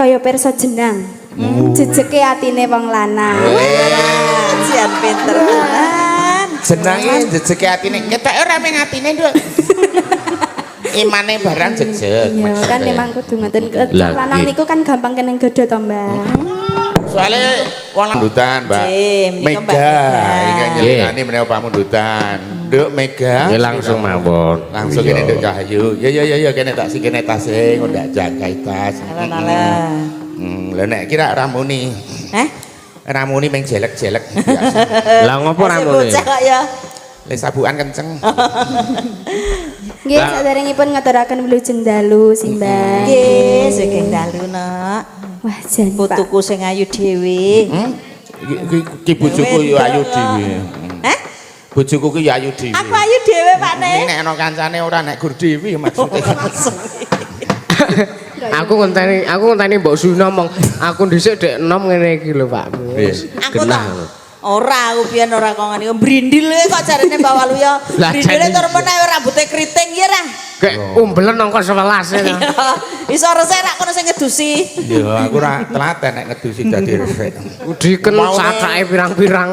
kaya pirsa jenang. Jejeke atine wong lanang. Jan pinter tenan. Jenange jejeke atine. Ketok ora meng atine, Nduk. Imane barang jejeg. Iya, kan memang kudu ngoten. Lah, Lanang nggih. niku kan gampang kena godha to, Mbak. Soale wong mundutan, Mbak. Nggih, menika Mbak Mega, Mega. ingkang nyelinani menawa pamundutan. Nduk Mega. Nggih langsung mawon. Langsung Iya. kene, Nduk Cahyu. Ya ya ya ya kene tak sing kene tase ndak jagai tas. Alah-alah. Lha nek kira ramuni. Heh? Ramuni meng jelek-jelek biasa. Lah ngopo Masih ramune? bocah kok ya. Le sabukan kenceng. Nggih, saderengipun ngaturaken wilujeng dalu, Simbah. Nggih, sugeng dalu, Nak. Wah, jan Pak. Putuku sing ayu dhewe. Iki iki bojoku yo ayu dhewe. Heh? Bojoku ki yo ayu dhewe. Aku ayu dhewe, Pak Ne. Ini nek ana kancane ora nek gur dhewe maksudnya. Aku ngenteni Mbok Suno ngomong, aku dhisik dek enom ngene iki lho, Pak. Iya. Aku Genah. tak ora, aku biyen ora kok ngene. Brindil kok jarene Mbak Waluyo. Lah, Brindile jadi- tur meneh rambute keriting ya ra. Kayak umbelen angka 11 ya. Iso resik rak kono sing ngedusi. Ya aku ora telaten nek ngedusi dadi resik. Diken Maune- cacake pirang-pirang.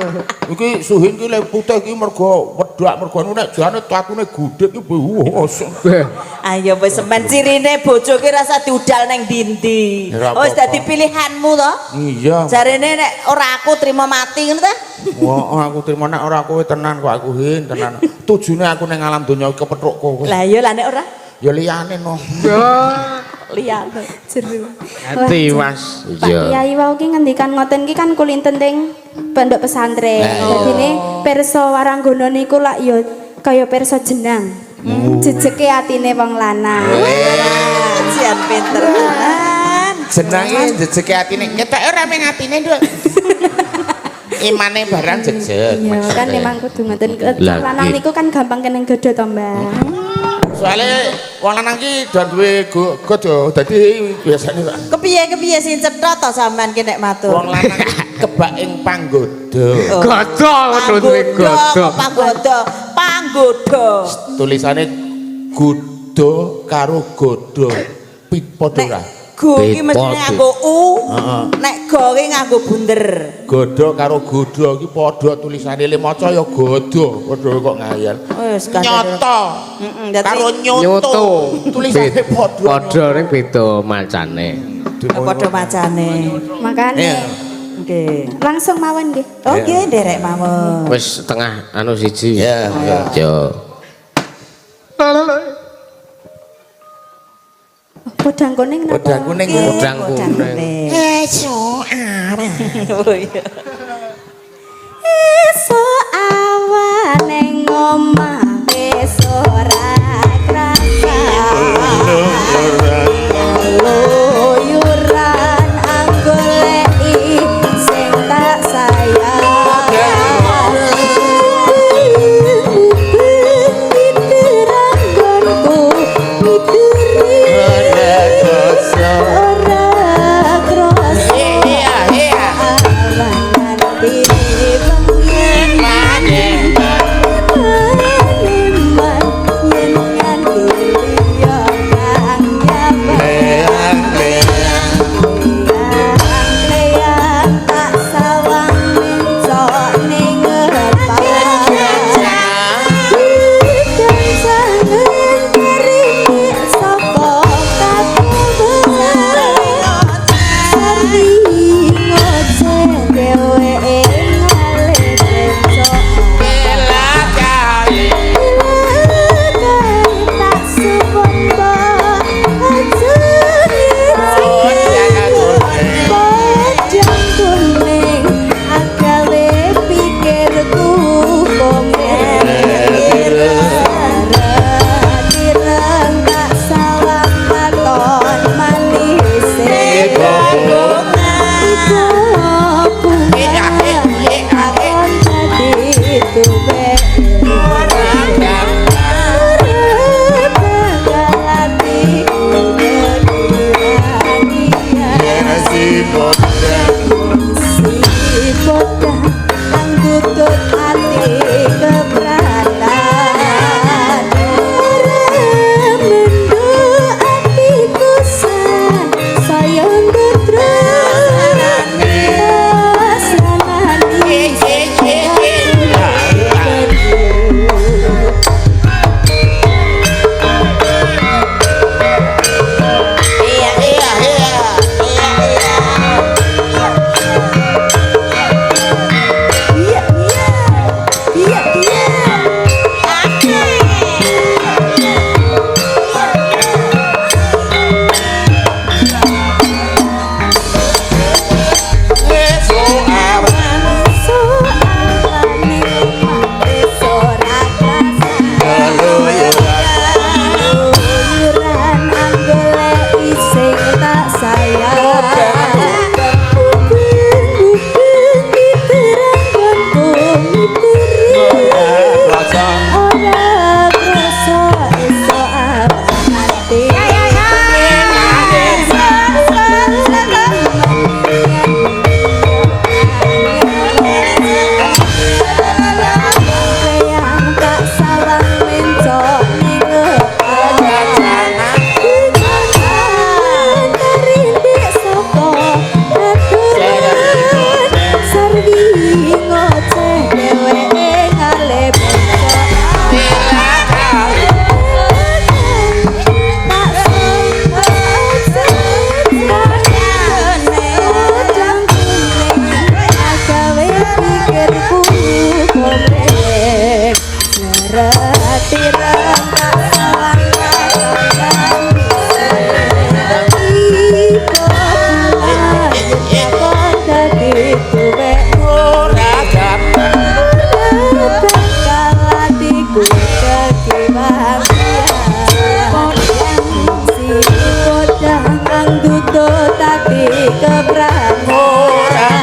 Iki Suhin ki le putih ki mergo wedak, mergo anu, nek jane tatune gudhek ki wah. Beh, Ayo wis semen cirine bojo ki rasa diudal neng ndi-ndi. Ya, ora Wis apa-apa. dadi pilihanmu to. Iya. Jarene nek ora aku trimo mati ngono ta? Wah, aku trimo nek ora kowe tenan kok aku Hin, tenan. Tujune aku ning alam donya kepethuk kowe. Lah iya, lah nek ora Ya liyane no. liyane. Jeru. Tiwas. Pak Kiai wau ki ngendikan ngoten ki kan kulinten teng pondok pesantren. Dadine pirsa waranggana niku lak ya kaya pirsa jenang. Jejeke atine wong lanang. Jan pinter tenan. Jenange jejeke atine. Ketok ora meng atine, Nduk. Imane barang jejeg. Iya, kan memang kudu ngoten. Lah, Lanang nggih. niku kan gampang kena godha to, Mbak. Soale wong lanang ki do duwe godo. Dadi biasane Kepiye kepiye sing cetha to sampean ki nek matur? Wong lanang ki kebak ing panggoda. Oh. Godo ngono duwe godo. Panggoda, panggoda. Tulisane gudo karo godo. Pit padha ora? Go ki mesti Beda. nganggo u, nek go ki nganggo bunder. Godo karo godo iki padha tulisane, le maca ya godo, padha kok ngayal. Wis kandhane. Nyoto. Heeh, dadi Karo nyoto. Nyoto. Tulisane padha. Padha ning beda macane. Padha macane. Makane Iya. Nggih. langsung mawon nggih. Oh nggih, nderek mawon. Wis setengah anu siji. Iya, iya. Yo. Podang kuning napa? Podang kuning. Nggih, Podang podang kuning. kuning. Esuk awan. Oh iya. Esuk awan ning omah wis ora krasa. Keluyuran anggoleki sing tak sayang. Piteranggonku mituri ora krasa. Iya, iya. Awan nganti wengi eman yen nganti liya kang nyaman. Leyang tak sawang mencok ning ngepan. Sangen terimi saka kakuben. Sari ngoceh dheweke ngalih rencok. Tak supaya aja podang kuning agawe pikirku komen ireng tak sawang katon manis. kepramuran. Ora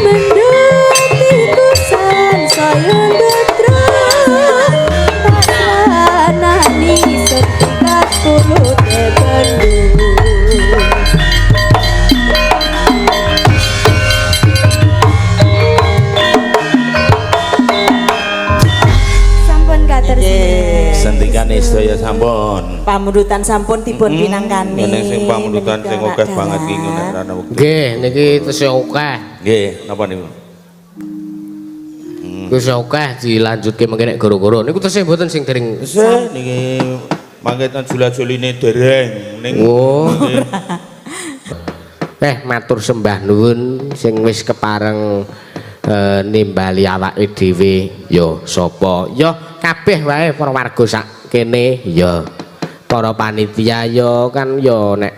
mendut iku sansaya ndutro. Pasanani setikat pulute bendu. Sampun katur. Sentikane sedaya sampun. Pamundutan sampun dipun pinangkani. Ngene sing pamundutan sing Menika akeh banget iki dalang. nek ana wektu. Nggih, niki tesih akeh. Nggih, napa niku? Wis akeh dilanjutke mengke nek goro-goro. Niku tesih mboten sing dereng. Tesih niki mangke ten jula-juline dereng ning Oh. Matur sembah nuwun sing wis kepareng nimbali awake dhewe. Ya sapa? Ya kabeh wae para warga sak kene ya. Para panitia ya kan ya nek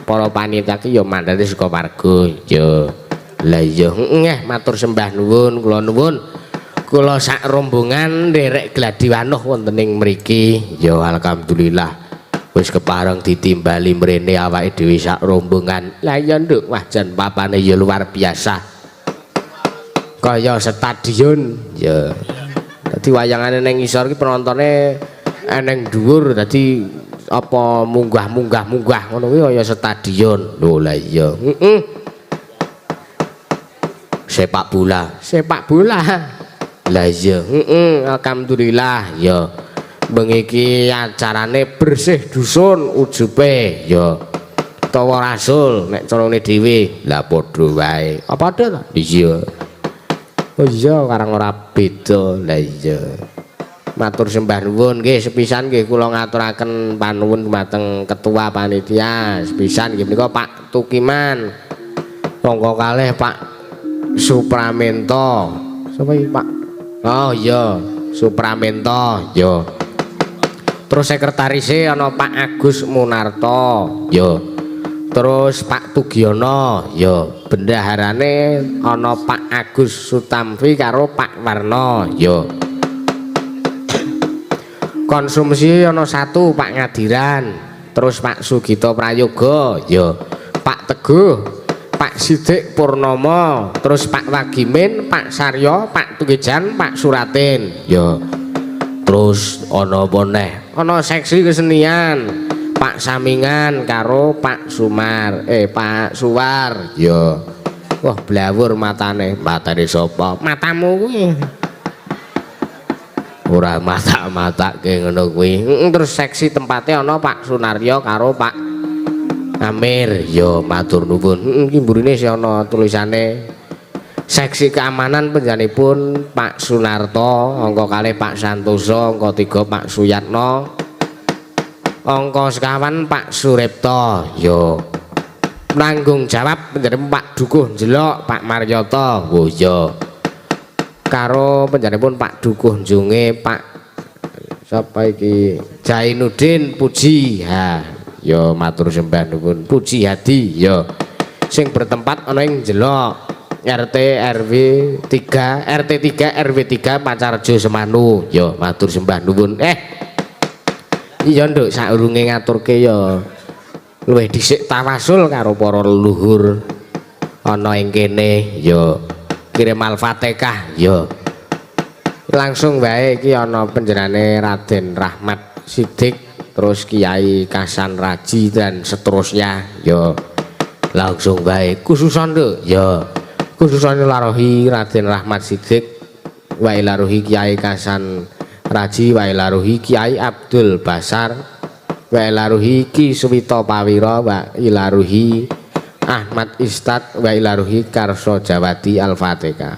para panitia ki ya mandate saka warga ya. Lah iya, heeh, matur sembah nuwun, kula nuwun. Kula sak rombongan nderek gladiwanuh wonten ing mriki. Ya alhamdulillah. Wis kepareng ditimbali mrene awake dhewe sak rombongan. Lah iya nduk, wah jan papane ya luar biasa. Kaya stadion ya. Dadi wayangane ning ngisor iki penontone eneng dhuwur, dadi apa munggah-munggah-munggah ngono kuwi kaya stadion. Lho lah iya. Heeh. Sepak bola, sepak bola. Lah iya, heeh, alhamdulillah ya. Bengi iki acarane bersih dusun ujube ya. Tawa rasul nek carane dhewe. Lah padha wae. Apa padha ta? Iya. Oh iya, karang ora beda. Lah iya. Matur sembah nuwun nggih sepisan nggih kula ngaturaken panuwun dumateng ketua panitia sepisan nggih menika Pak Tukiman. Monggo kalih Pak Supramento. Sapa iki Pak? Oh iya, Supramento ya. Terus sekretarise ana Pak Agus Munarto ya. Terus Pak Tugiono ya. Bendaharane ana Pak Agus Sutamfi karo Pak Warno ya. Konsumsi ana satu Pak Ngadiran, terus Pak Sugito Prayoga ya, Pak Teguh, Pak Sidik Purnomo, terus Pak Wagimin, Pak Saryo, Pak Tugijan, Pak Suratin ya. Terus ana apa neh? Ana seksi kesenian, Pak Samingan karo Pak Sumar, Pak Suwar ya. Wah, blawur matane. Matane sapa? Matamu kuwi. Ora matak-matake ngono kuwi. Terus seksi tempatnya ana Pak Sunaryo karo Pak Amir ya, matur nuwun. Iki mburine sih ana tulisane seksi keamanan penjanipun Pak Sunarto, angka kalih Pak Santoso, angka 3 Pak Suyatno, angka sekawan Pak Suripto ya. Nanggung jawab penjanipun Pak Dukuh Njelok, Pak Maryoto. Oh iya. Karo penjanipun Pak Dukuh Njunge, Pak sapa iki? Jainuddin Puji. Ha, ya matur sembah nuwun. Puji Hadi ya. Sing bertempat ana ing Njelok RT RW 3 RT 3 RW 3 Pacarjo Semanu. Ya matur sembah nuwun. Iya nduk, saurunge ngaturke ya luwih dhisik tawasul karo para leluhur ana ing kene ya. Kirim Al-Fatihah ya. Langsung wae iki ana panjenengane Raden Rahmat Sidik, terus Kiai Kasan Raji dan seterusnya ya. Langsung wae khususon nduk ya. Khususon larohi Raden Rahmat Sidik wa ilaruhi Kiai Kasan Raji wa ilaruhi Kiai Abdul Basar wa ilaruhi Ki Suwito Pawiro wa ilaruhi Ahmad Istad wa ilaruhi Karso Jawadi. Al-Fatihah.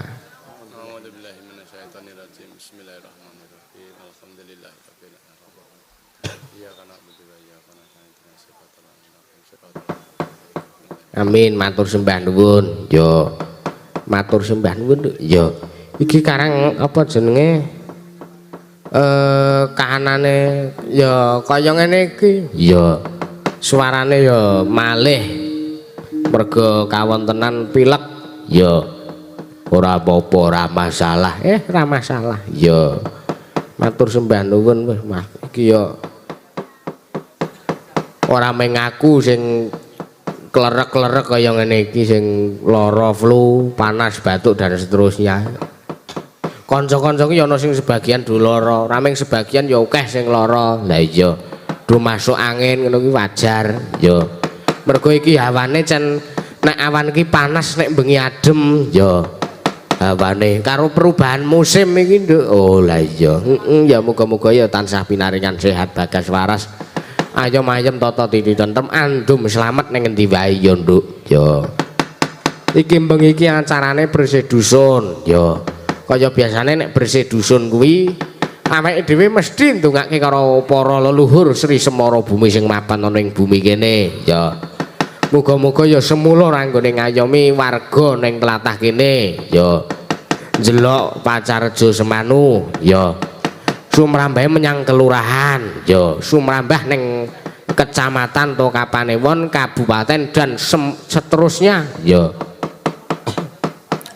Amin, matur sembah nuwun. Yo. Matur sembah nuwun yo. Iki karang apa jenenge? Kahanane ya kaya ngene iki. Ya. Suarane ya malih. Mergo kawontenan pilek ya. Ora apa-apa, ora masalah. Ora masalah. Ya. Matur sembah nuwun wis Mas. Iki ya ora mengaku sing Klerek-klerek kaya ngene iki sing lara flu, panas, batuk dan seterusnya. Kanca-kanca ki ya ana sing sebagian do lara, rameng sebagian ya akeh sing lara. Lah iya, do masuk angin ngono ki wajar ya. Mergo iki hawane cen nek awan iki panas nek bengi adem ya. Hawane karo perubahan musim iki, Nduk. Oh lah iya. Heeh, ya muga-muga ya tansah pinaringan sehat bagas waras. Ayom ayem tata titi tentrem andum slamet ning endi wae ya, Nduk. Ya. Iki bengi iki acarane bersih dusun ya. Kaya biasane nek bersih dusun kuwi awake dhewe mesti ndongake karo para leluhur Sri Semara Bumi sing mapan ana ing bumi kene ya. Muga-muga ya semula anggone ngayomi warga ning tlatah kene ya. Njelok Pacarjo Semanu ya. Sumrambahe menyang kelurahan ya, sumrambah ning kecamatan to kapanewon, kabupaten dan seterusnya ya.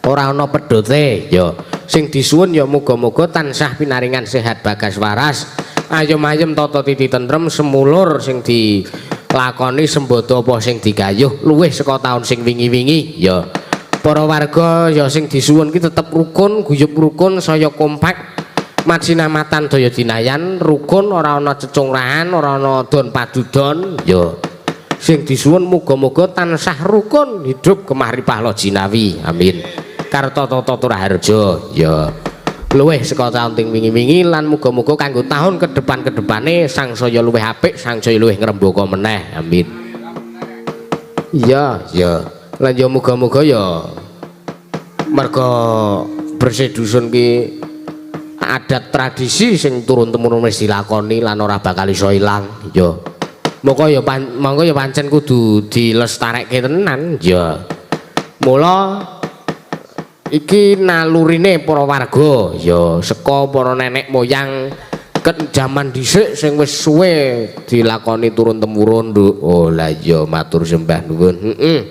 Ora ana pedote ya. Sing disuwun ya muga-muga tansah pinaringan sehat bagas waras, ayem-ayem tata titi tentrem, semulur sing dilakoni sembodo apa sing digayuh luwih saka taun sing wingi-wingi ya. Para warga ya sing disuwun ki tetep rukun, guyub rukun, saya kompak, majinamatan daya dinayan, rukun, ora ana cecungrahan, ora ana don padudon ya. Sing disuwun muga-muga tansah rukun, hidup gemah ripah loh jinawi. Amin. Karto tata turaharja ya. Luwih saka taun ting wingi-wingi lan muga-muga kanggo taun ke depan-kedepane sangsaya luwih apik, sangsaya luwih ngrembaka meneh. Amin. Iya, ya. Lan ya muga-muga ya merga bersih dusun ki adat tradisi sing turun temurun wis dilakoni lan ora bakal iso ilang ya. Monggo ya monggo ya pancen kudu dilestarekke tenan ya. Mula iki nalurine para warga ya saka para nenek moyang ket jaman dhisik sing wis suwe dilakoni turun temurun, Nduk. Oh lah iya, matur sembah nuwun. Heeh.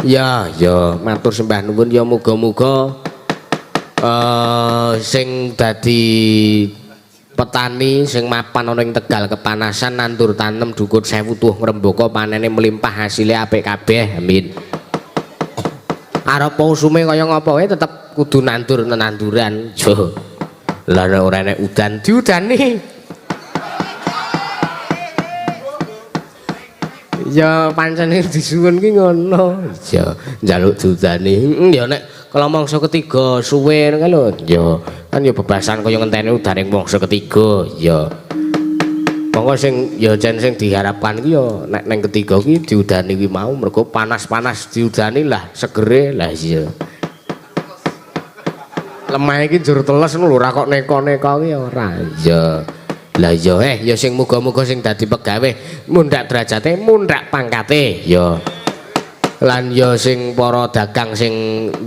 Ya, ya, matur sembah nuwun ya, muga-muga sing dadi petani sing mapan ana ing Tegal kepanasan nandur tanem dukut sewu tuh ngrembaka panene melimpah hasile apik kabeh. Amin. Arep usume kaya ngapa wae tetep kudu nandur nenanduran. Yo. Lah nek ora enek udan diudani. Ya pancen disuwun ki ngono. Ya njaluk diudani. Ya nek kalau mangsa ketiga suwe ngono lho. Ya kan ya bebasan kaya ngenteni udaning mangsa ketiga. Ya. Monggo sing ya jen sing diharapkan ki ya nek ning ketiga ki diudani kuwi mau mergo panas-panas diudani lah segere lah iya. Lemah iki njur teles ngono lho ora kok neka-neka ki ora. Ya. Lah iya ya sing muga-muga sing dadi pegawe mundhak derajate, mundhak pangkate ya. Lan ya sing para dagang sing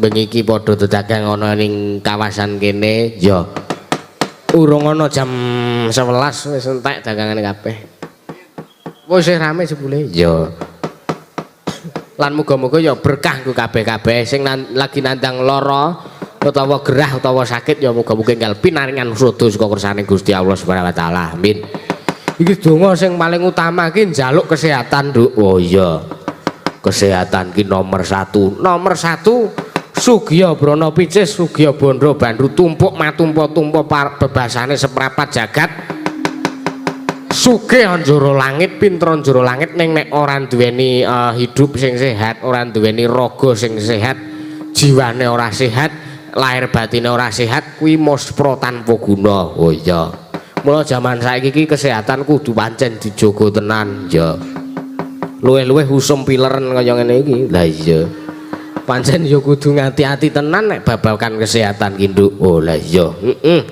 bengi iki padha dedagang ana ning kawasan kene ya. Urung ana jam 11 wis entek dagangane kabeh. Wis rame jebule ya. Lan muga-muga ya berkah nggo kabeh-kabeh sing lagi nandang lara utawa gerah utawa sakit ya muga-muga enggal pinaringan usada saka kersane Gusti Allah Subhanahu wa taala. Amin. Iki donga sing paling utama iki njaluk kesehatan, Nduk. Oh iya. Kesehatan ki nomor 1. Nomor 1 Sugiya Brana Picis, Sugiya Bandha Bandhu tumpuk matumpa-tumpa bebasane seprapat jagat. Sugih anjara langit, pinter anjara langit ning nek ora duweni hidup sing sehat, ora duweni raga sing sehat, jiwane ora sehat, lahir batine ora sehat kuwi muspra tanpa guna. Oh iya. Mula jaman saiki iki kesehatan kudu pancen dijaga tenan ya. Luwih-luwih usum pileren kaya ngene iki. Lah iya. Pancen ya kudu ngati-ati tenan nek babagan kesehatan ki, Nduk. Oh lah iya. Heeh.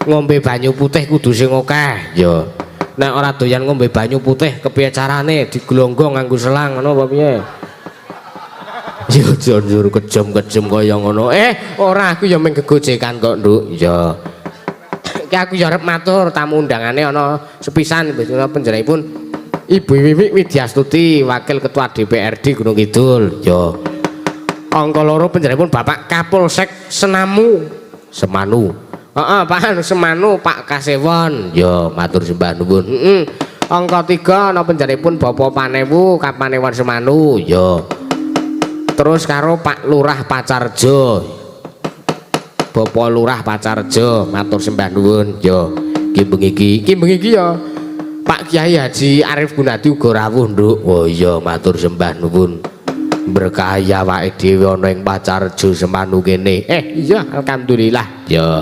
Ngombe banyu putih kudu sing akeh ya. Nek ora doyan ngombe banyu putih kepiye carane diglonggong nganggo selang ngono apa piye? Ya aja njur kejem-kejem kaya ngono. Ora aku ya mung gegojekan kok, Nduk. Ya. Iki aku ya arep matur tamu undangane ana sepisan panjenenganipun Ibu Wiwik Widyastuti, Wakil Ketua DPRD Gunung Kidul. Ya. Angka loro panjenenganipun Bapak Kapolsek Senamu Semanu. Heeh, Pak Semanu Pak Kasewon. Ya, matur sembah nuwun. Heeh. Angka 3 ana penjaripun Bapak Panewu Kapanewon Semanu. Ya. Terus karo Pak Lurah Pacarjo. Bapak Lurah Pacarjo matur sembah nuwun. Ya. Ki bengi iki, ki bengi iki ya Pak Kiai Haji Arif Gunadi uga rawuh, Nduk. Oh iya, matur sembah nuwun. Berkahi awake dhewe ana ing Pacarjo Semanu kene. Iya, alhamdulillah. Ya.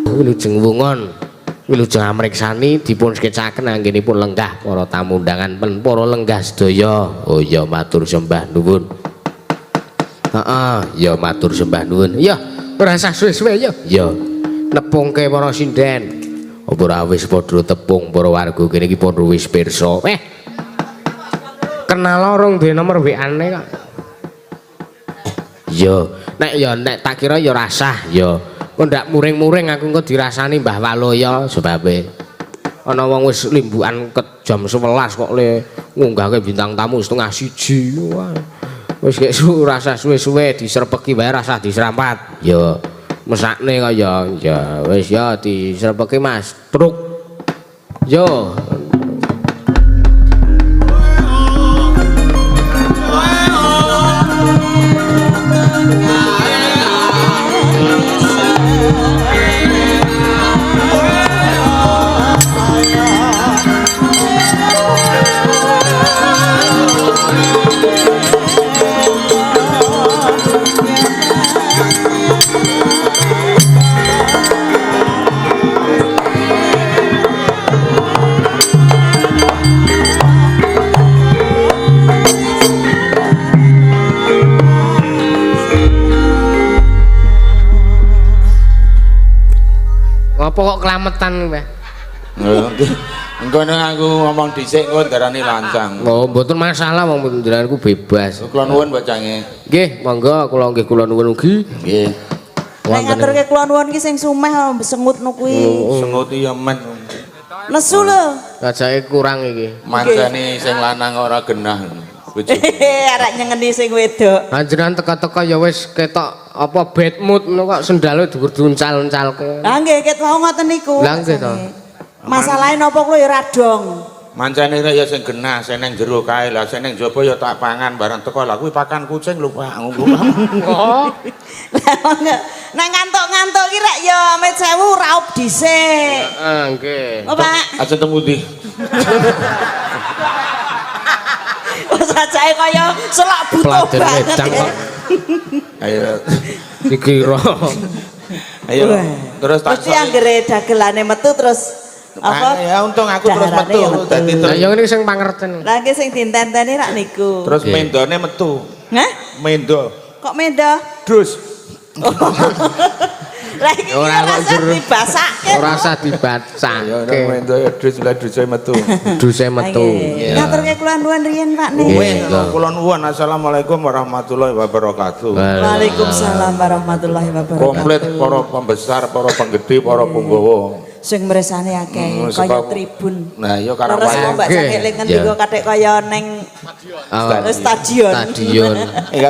Wilujeng wungon, wilujeng amriksani dipun sekecaken anggenipun lenggah para tamu undangan pen para lenggah sedaya. Oh iya, matur sembah nuwun. Heeh, ya matur sembah nuwun. Ya, ora usah suwe-suwe ya. Ya. Nepungke para sinden. Apa ora wis padha tepung para warga kene iki padha wis pirsa. Kenal rong duwe nomor WA-ne kok. Ya, nek ya nek tak kira ya rasah ya. Kok ndak muring-muring aku engko dirasani Mbah Waloya sebabe. Ana wong wis limbukan ke jam 11 kok le ngunggahke bintang tamu 12:30. Wah. Wis gek rasah suwe-suwe diserpeki wae rasah diserampat. Ya. Mesakne kaya ya wis ya diserpeki Mas. Truk. Yo. Ngopo kok kelametan kowe? Engko nek aku ngomong dhisik engko darani lancang. Oh, mboten masalah wong jenenganku bebas. Kula nuwun bocange. Nggih, monggo kula nggih kula nuwun ugi. Nggih. Nek ngaturke kula nuwun ki sing sumeh sengut no kuwi. Sengut ya men. Nesu lho. Rajake kurang iki. Mancane sing lanang ora genah. Arek nyengeni sing wedok. Panjenengan teka-teka ya wis ketok apa bad mood ngono kok sendale dhuwur diuncal-uncalke. Lah nggih ket wau ngoten niku. Lah nggih to. Masalahe napa kuwi ya ora dong. Mancane rek ya sing genah, sing nang jero kae lah, sing nang jaba ya tak pangan bareng teko lah kuwi pakan kucing lho Pak. Oh. Nek ngantuk-ngantuk ki rek ya amit sewu raup dhisik. Heeh, nggih. Oh Pak. Aja temu ndi. Sajake kaya selak butuh Pladen banget. wedang kok. Ayo. Dikira. Ayo. Terus tak mesti anggere dagelane metu terus apa? Ya untung aku terus metu. Dadi Lah ya ngene sing pangerten. Lah nggih sing dintenteni rak niku. Terus mendone metu. Hah? Mendo. Kok mendo? Dus. Lah iki Ora ora kok usah dibasake. Ora usah dibacake. Ya ora mendo ya dus lah duse metu. Duse metu. Ngaturke kula nuwun riyin Pak nih. Nggih, kula nuwun. Assalamualaikum warahmatullahi wabarakatuh. Waalaikumsalam warahmatullahi wabarakatuh. Komplit para pembesar, para penggede, para punggawa. Sing mresane akeh kaya tribun. Nah, iya karang Leres wayang. Mbak Cakek lek ngendika kathek kaya neng stadion. Stadion.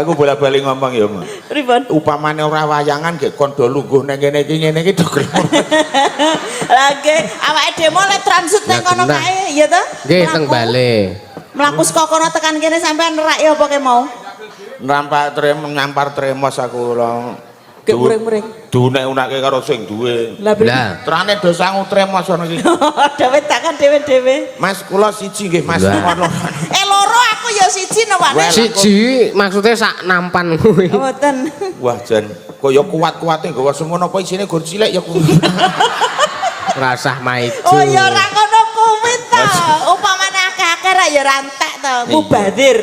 Aku bola-bali ngomong ya, Mas. Pripun? Upamane ora wayangan nggih kondo lungguh nang kene iki ngene iki do gelem. Lah nggih, awake dhewe lek transit nang kono kae, ya to? Nggih, teng bale. Mlaku saka kono tekan kene sampean nerak ya apa ke mau? Nampak trem nyampar tremos aku lho. Muring-muring. Dunek-unake karo sing duwe. Lah Trane do sangu tremos ngono iki. Dhewe tangan dhewe-dhewe. Mas kula siji nggih Mas. Loro aku ya siji no Pak. Siji maksudnya sak nampan kuwi. Mboten. Wah jan kaya kuat-kuate nggawa semono apa isine gur cilik ya kuwi. Rasah maido. Oh ya ora ngono kuwi ta. Upamane akeh-akeh ra ya ora entek to, mubazir.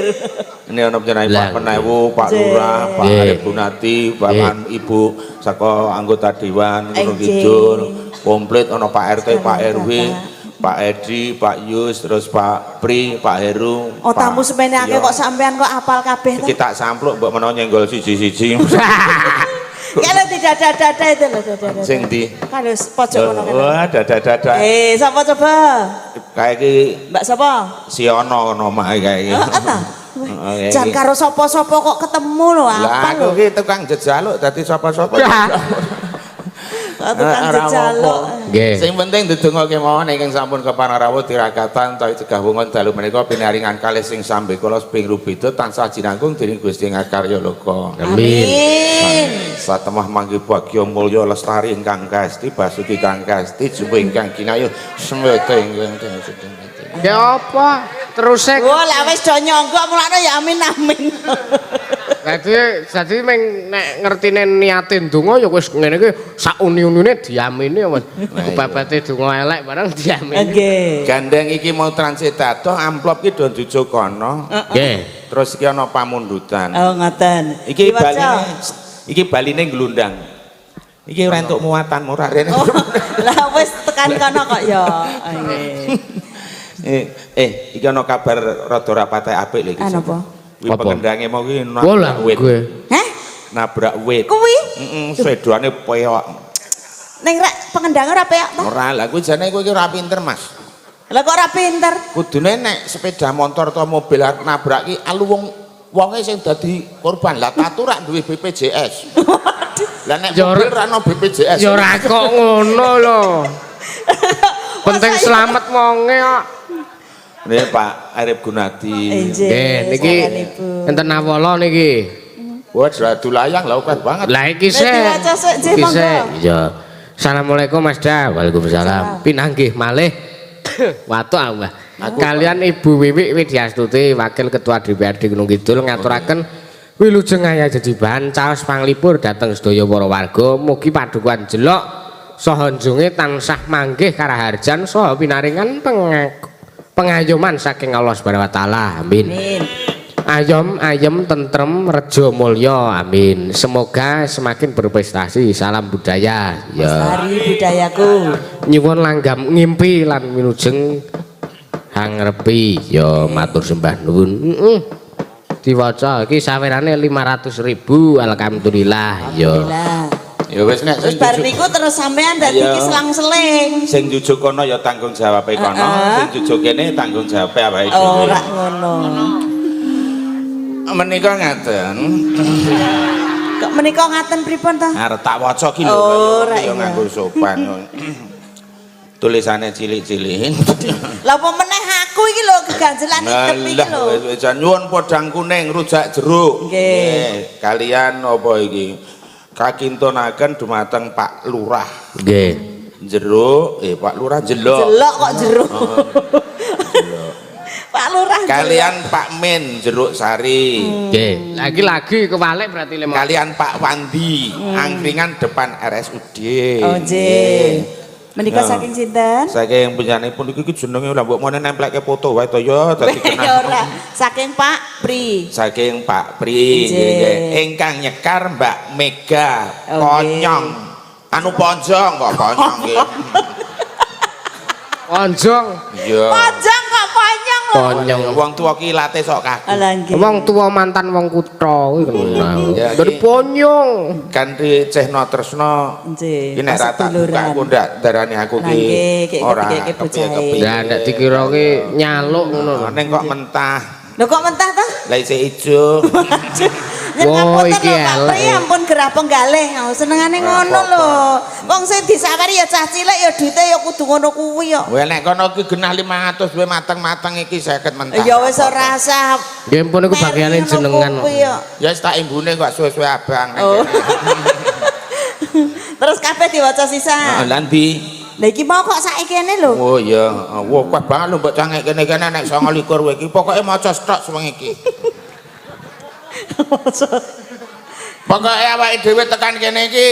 Ini ana penjenengan Pak Penewu, Pak Lurah, Pak Arif Gunati, Bapak Ibu saka anggota dewan Gunung Kidul, komplit ana Pak RT, Pak RW, Pak Edi, Pak Yus, terus Pak Pri, Pak Heru. Oh tamu semene akeh kok sampean kok apal kabeh to. Iki tak sampluk mbok menawa nyenggol siji-siji. Kalau tidak dada-dada itu loh dada-dada. Sing ndi? Kalau pojok kono kene. Wah, dada-dada. Sapa coba? Kae iki Mbak sapa? Si ono ono mak kae iki. Heeh ta. Jan karo sapa-sapa kok ketemu lho apa Lah aku lho. ki tukang jejaluk dadi sapa-sapa. Kok tukang Ora jejaluk. apa-apa. Nggih. Sing penting ndedonga kemawon ingkang sampun kepareng rawuh tirakatan utawi cegah wungon dalu menika pinaringan kalih sing sambekala ping rubeda tansah jinangkung dening Gusti Ngakarya Loka. Amin. Amin. Satemah manggi bagya mulya lestari ingkang kasti basuki kang kasti jumbo ingkang kinayuh semweta ingkang Ya apa? Teruse Wah, lah wis do nyonggok mulane ya amin amin. Dadi meng nek ngertine niate ndonga ya wis ngene iki sak uni-unine diamini ya wis. Kebabate donga elek barang diamini. Nggih. Gandeng iki mau transit adoh amplop ki do njujuk kono. Nggih. Terus iki ana pamundutan. Oh, ngoten. Iki Diwaca. baline iki baline glundang. Iki ora entuk muatan murah rene. Oh, lah wis tekan kono kok ya. Oh, nggih. Iki ana kabar rada ora patek apik lho iki. Ah, napa? Kuwi Apa? pengendange mau ki Wah lah nabrak wit. gue. Heh? Nabrak wit. Kuwi Heeh, sedane peyok. ning rek pengendang ora peyok ta? Ora lah kuwi jane kowe iki ora pinter, Mas. Lah kok ora pinter? Kudune nek sepeda motor atau mobil arep nabrak ki alu wong wonge sing dadi korban. Lah tatu rak duwe BPJS. Lah nek Ya mobil ora ono BPJS. Ya ora kok ngono lho. Penting selamat wonge kok. Nih Pak Arif Gunadi. Nggih. Nggih niki enten awala niki. Wah, radu layang lah akeh banget. Lah iki Lah, sik. diwaca sik, Nggih, Iki monggo. sik. Ya. Assalamualaikum Mas Da. Waalaikumsalam. Pinanggih malih. Watuk aku, Mbah. Kalian Ibu Wiwik Widyastuti, Wakil Ketua DPRD Gunung Kidul ngaturaken wilujeng aya jejibahan caos panglipur dhateng sedaya para warga. Mugi padukuhan Jelok saha njunge tansah manggih karaharjan saha pinaringan pengayoman saking Allah Subhanahu wa taala. Amin. Amin. Ayom, ayem, tentrem, rejo mulya, amin. Semoga semakin berprestasi. Salam budaya. Ya. Lestari budayaku. Nyuwun langgam ngimpi lan wilujeng hangrepi. Ya matur sembah nuwun. Heeh. Diwaca iki sawerane 500.000 alhamdulillah. Ya. Alhamdulillah. Ya wis nek Terus sing bar jujuk niku terus sampean dadi Iya. iki selang-seling. sing jujuk kono ya tanggung jawabe kono, sing jujuk kene tanggung jawabe awake dhewe. Ora ngono. Menika ngaten. Kok menika ngaten pripun ta? Arep tak waca ki lho. Oh, ora ya iya. nganggo sopan. Tulisane cilik-cilik. Lah apa meneh aku iki lho keganjelan idep iki Lah lho. wis jan nyuwun podang kuning rujak jeruk. Nggih. Kalian apa iki? Kakintonaken dumateng Pak Lurah. Nggih. Jeruk, Pak Lurah jelok. Jelok kok jeruk. Pak Lurah. jelok. Kalian Pak Min jeruk sari. Nggih. Lagi-lagi kewalik berarti lima. Kalian Pak Wandi, angkringan depan RSUD. Oh nggih. Menika Ya. saking sinten? Saking panjenenganipun iki jenenge lah mbok mone nemplekke foto wae to ya dadi Ya kenal. ora, saking Pak Pri. Saking Pak Pri Nggih. nggih, nggih. Ingkang nyekar Mbak Mega Oh, Konyong. Anu ponjong kok konyong nggih. Ponjong. Iya. Panjang kok panjang lho. Ponyong. Wong tuwa ki late sok kaku. Alah nggih. Wong tua mantan wong kutha kuwi kenal. Ya, Dari iki- ponyong. Kanthi Cehno Tresno Nggih, iki nek ra tak buka paseduluran. aku ndak darani aku Lah ki nggih, kek ora kepiye bocahe. kepiye-kepiye. Lah ndak dikira ki nyaluk ngono lho. Ning kok mentah. Lho kok mentah ta? Lah isih ijo. Yen Wah, ngapunten iki lho Pak elek. Pri ampun gerah penggalih. Oh, senengane ngono lho. Wong sing disawari ya cah cilik ya duite ya kudu ngono kuwi ya. Wah nek kono ki genah 500 duwe mateng-mateng iki 50 mentah. Ya wis ora usah. Nggih pun niku bagiane meri ngono jenengan. kuwi ya. Ya wis tak imbune kok suwe-suwe abang nek Oh. kene. Terus kabeh diwaca Heeh, sisa. lah ndi? Lah iki mau kok saiki kene lho. Oh iya, wah kuat banget lho mbok cangek kene-kene nek 29 kowe iki. Pokoke maca stok suwengi iki. Pokoke awake dhewe tekan kene iki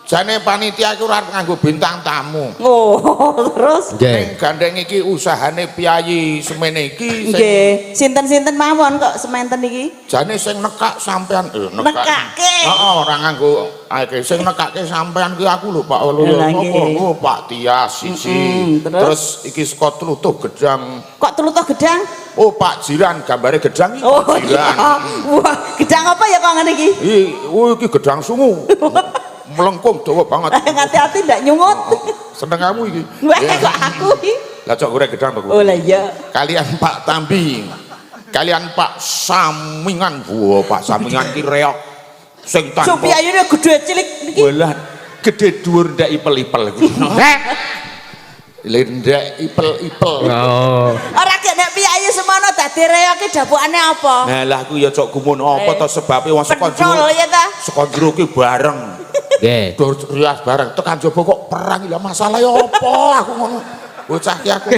jane panitia iki ora arep nganggo bintang tamu. Oh, terus Nggih. Ning gandeng iki usahane piyayi semene iki sing nggih, sinten-sinten mawon kok sementen iki? jane sing nekak sampean nekak. Nekake. Heeh, ora nganggo akeh sing nekake sampean ki aku lho Pak Waluyo. Lah, Sapa? nggih. Oh, Pak Tias siji. Mm-mm, terus? Terus iki saka tlutuh gedang. Kok tlutuh gedang? Oh, Pak Jiran gambare gedang iki Oh Pak iya. Jiran. Wah, gedang apa ya kok ngene iki? Iki oh iki gedang sungu. Melengkung dawa banget. Hati-hati ndak nyungut. Seneng kamu iki. Wah, kok aku iki? Lah cok goreng gedang to. Oh lah iya. Kalian Pak Tambi. Kalian Pak Samingan. Wah, Pak Samingan ki reok. Sing tanpa Supiyayune gedhe cilik niki. Walah, Gede dhuwur ndak ipel-ipel. Eh. Ndak ipel-ipel. Oh. Ora gek nek piyayi semono dadi reok ki dapukane apa? Nah lah aku ya cok gumun apa to sebabe wong saka Pentol jero. ya ta? Saka jero ki bareng. Nggih. Dur rias bareng tekan jaba kok perang lha masalah ya apa aku ngono. Bocah ki aku.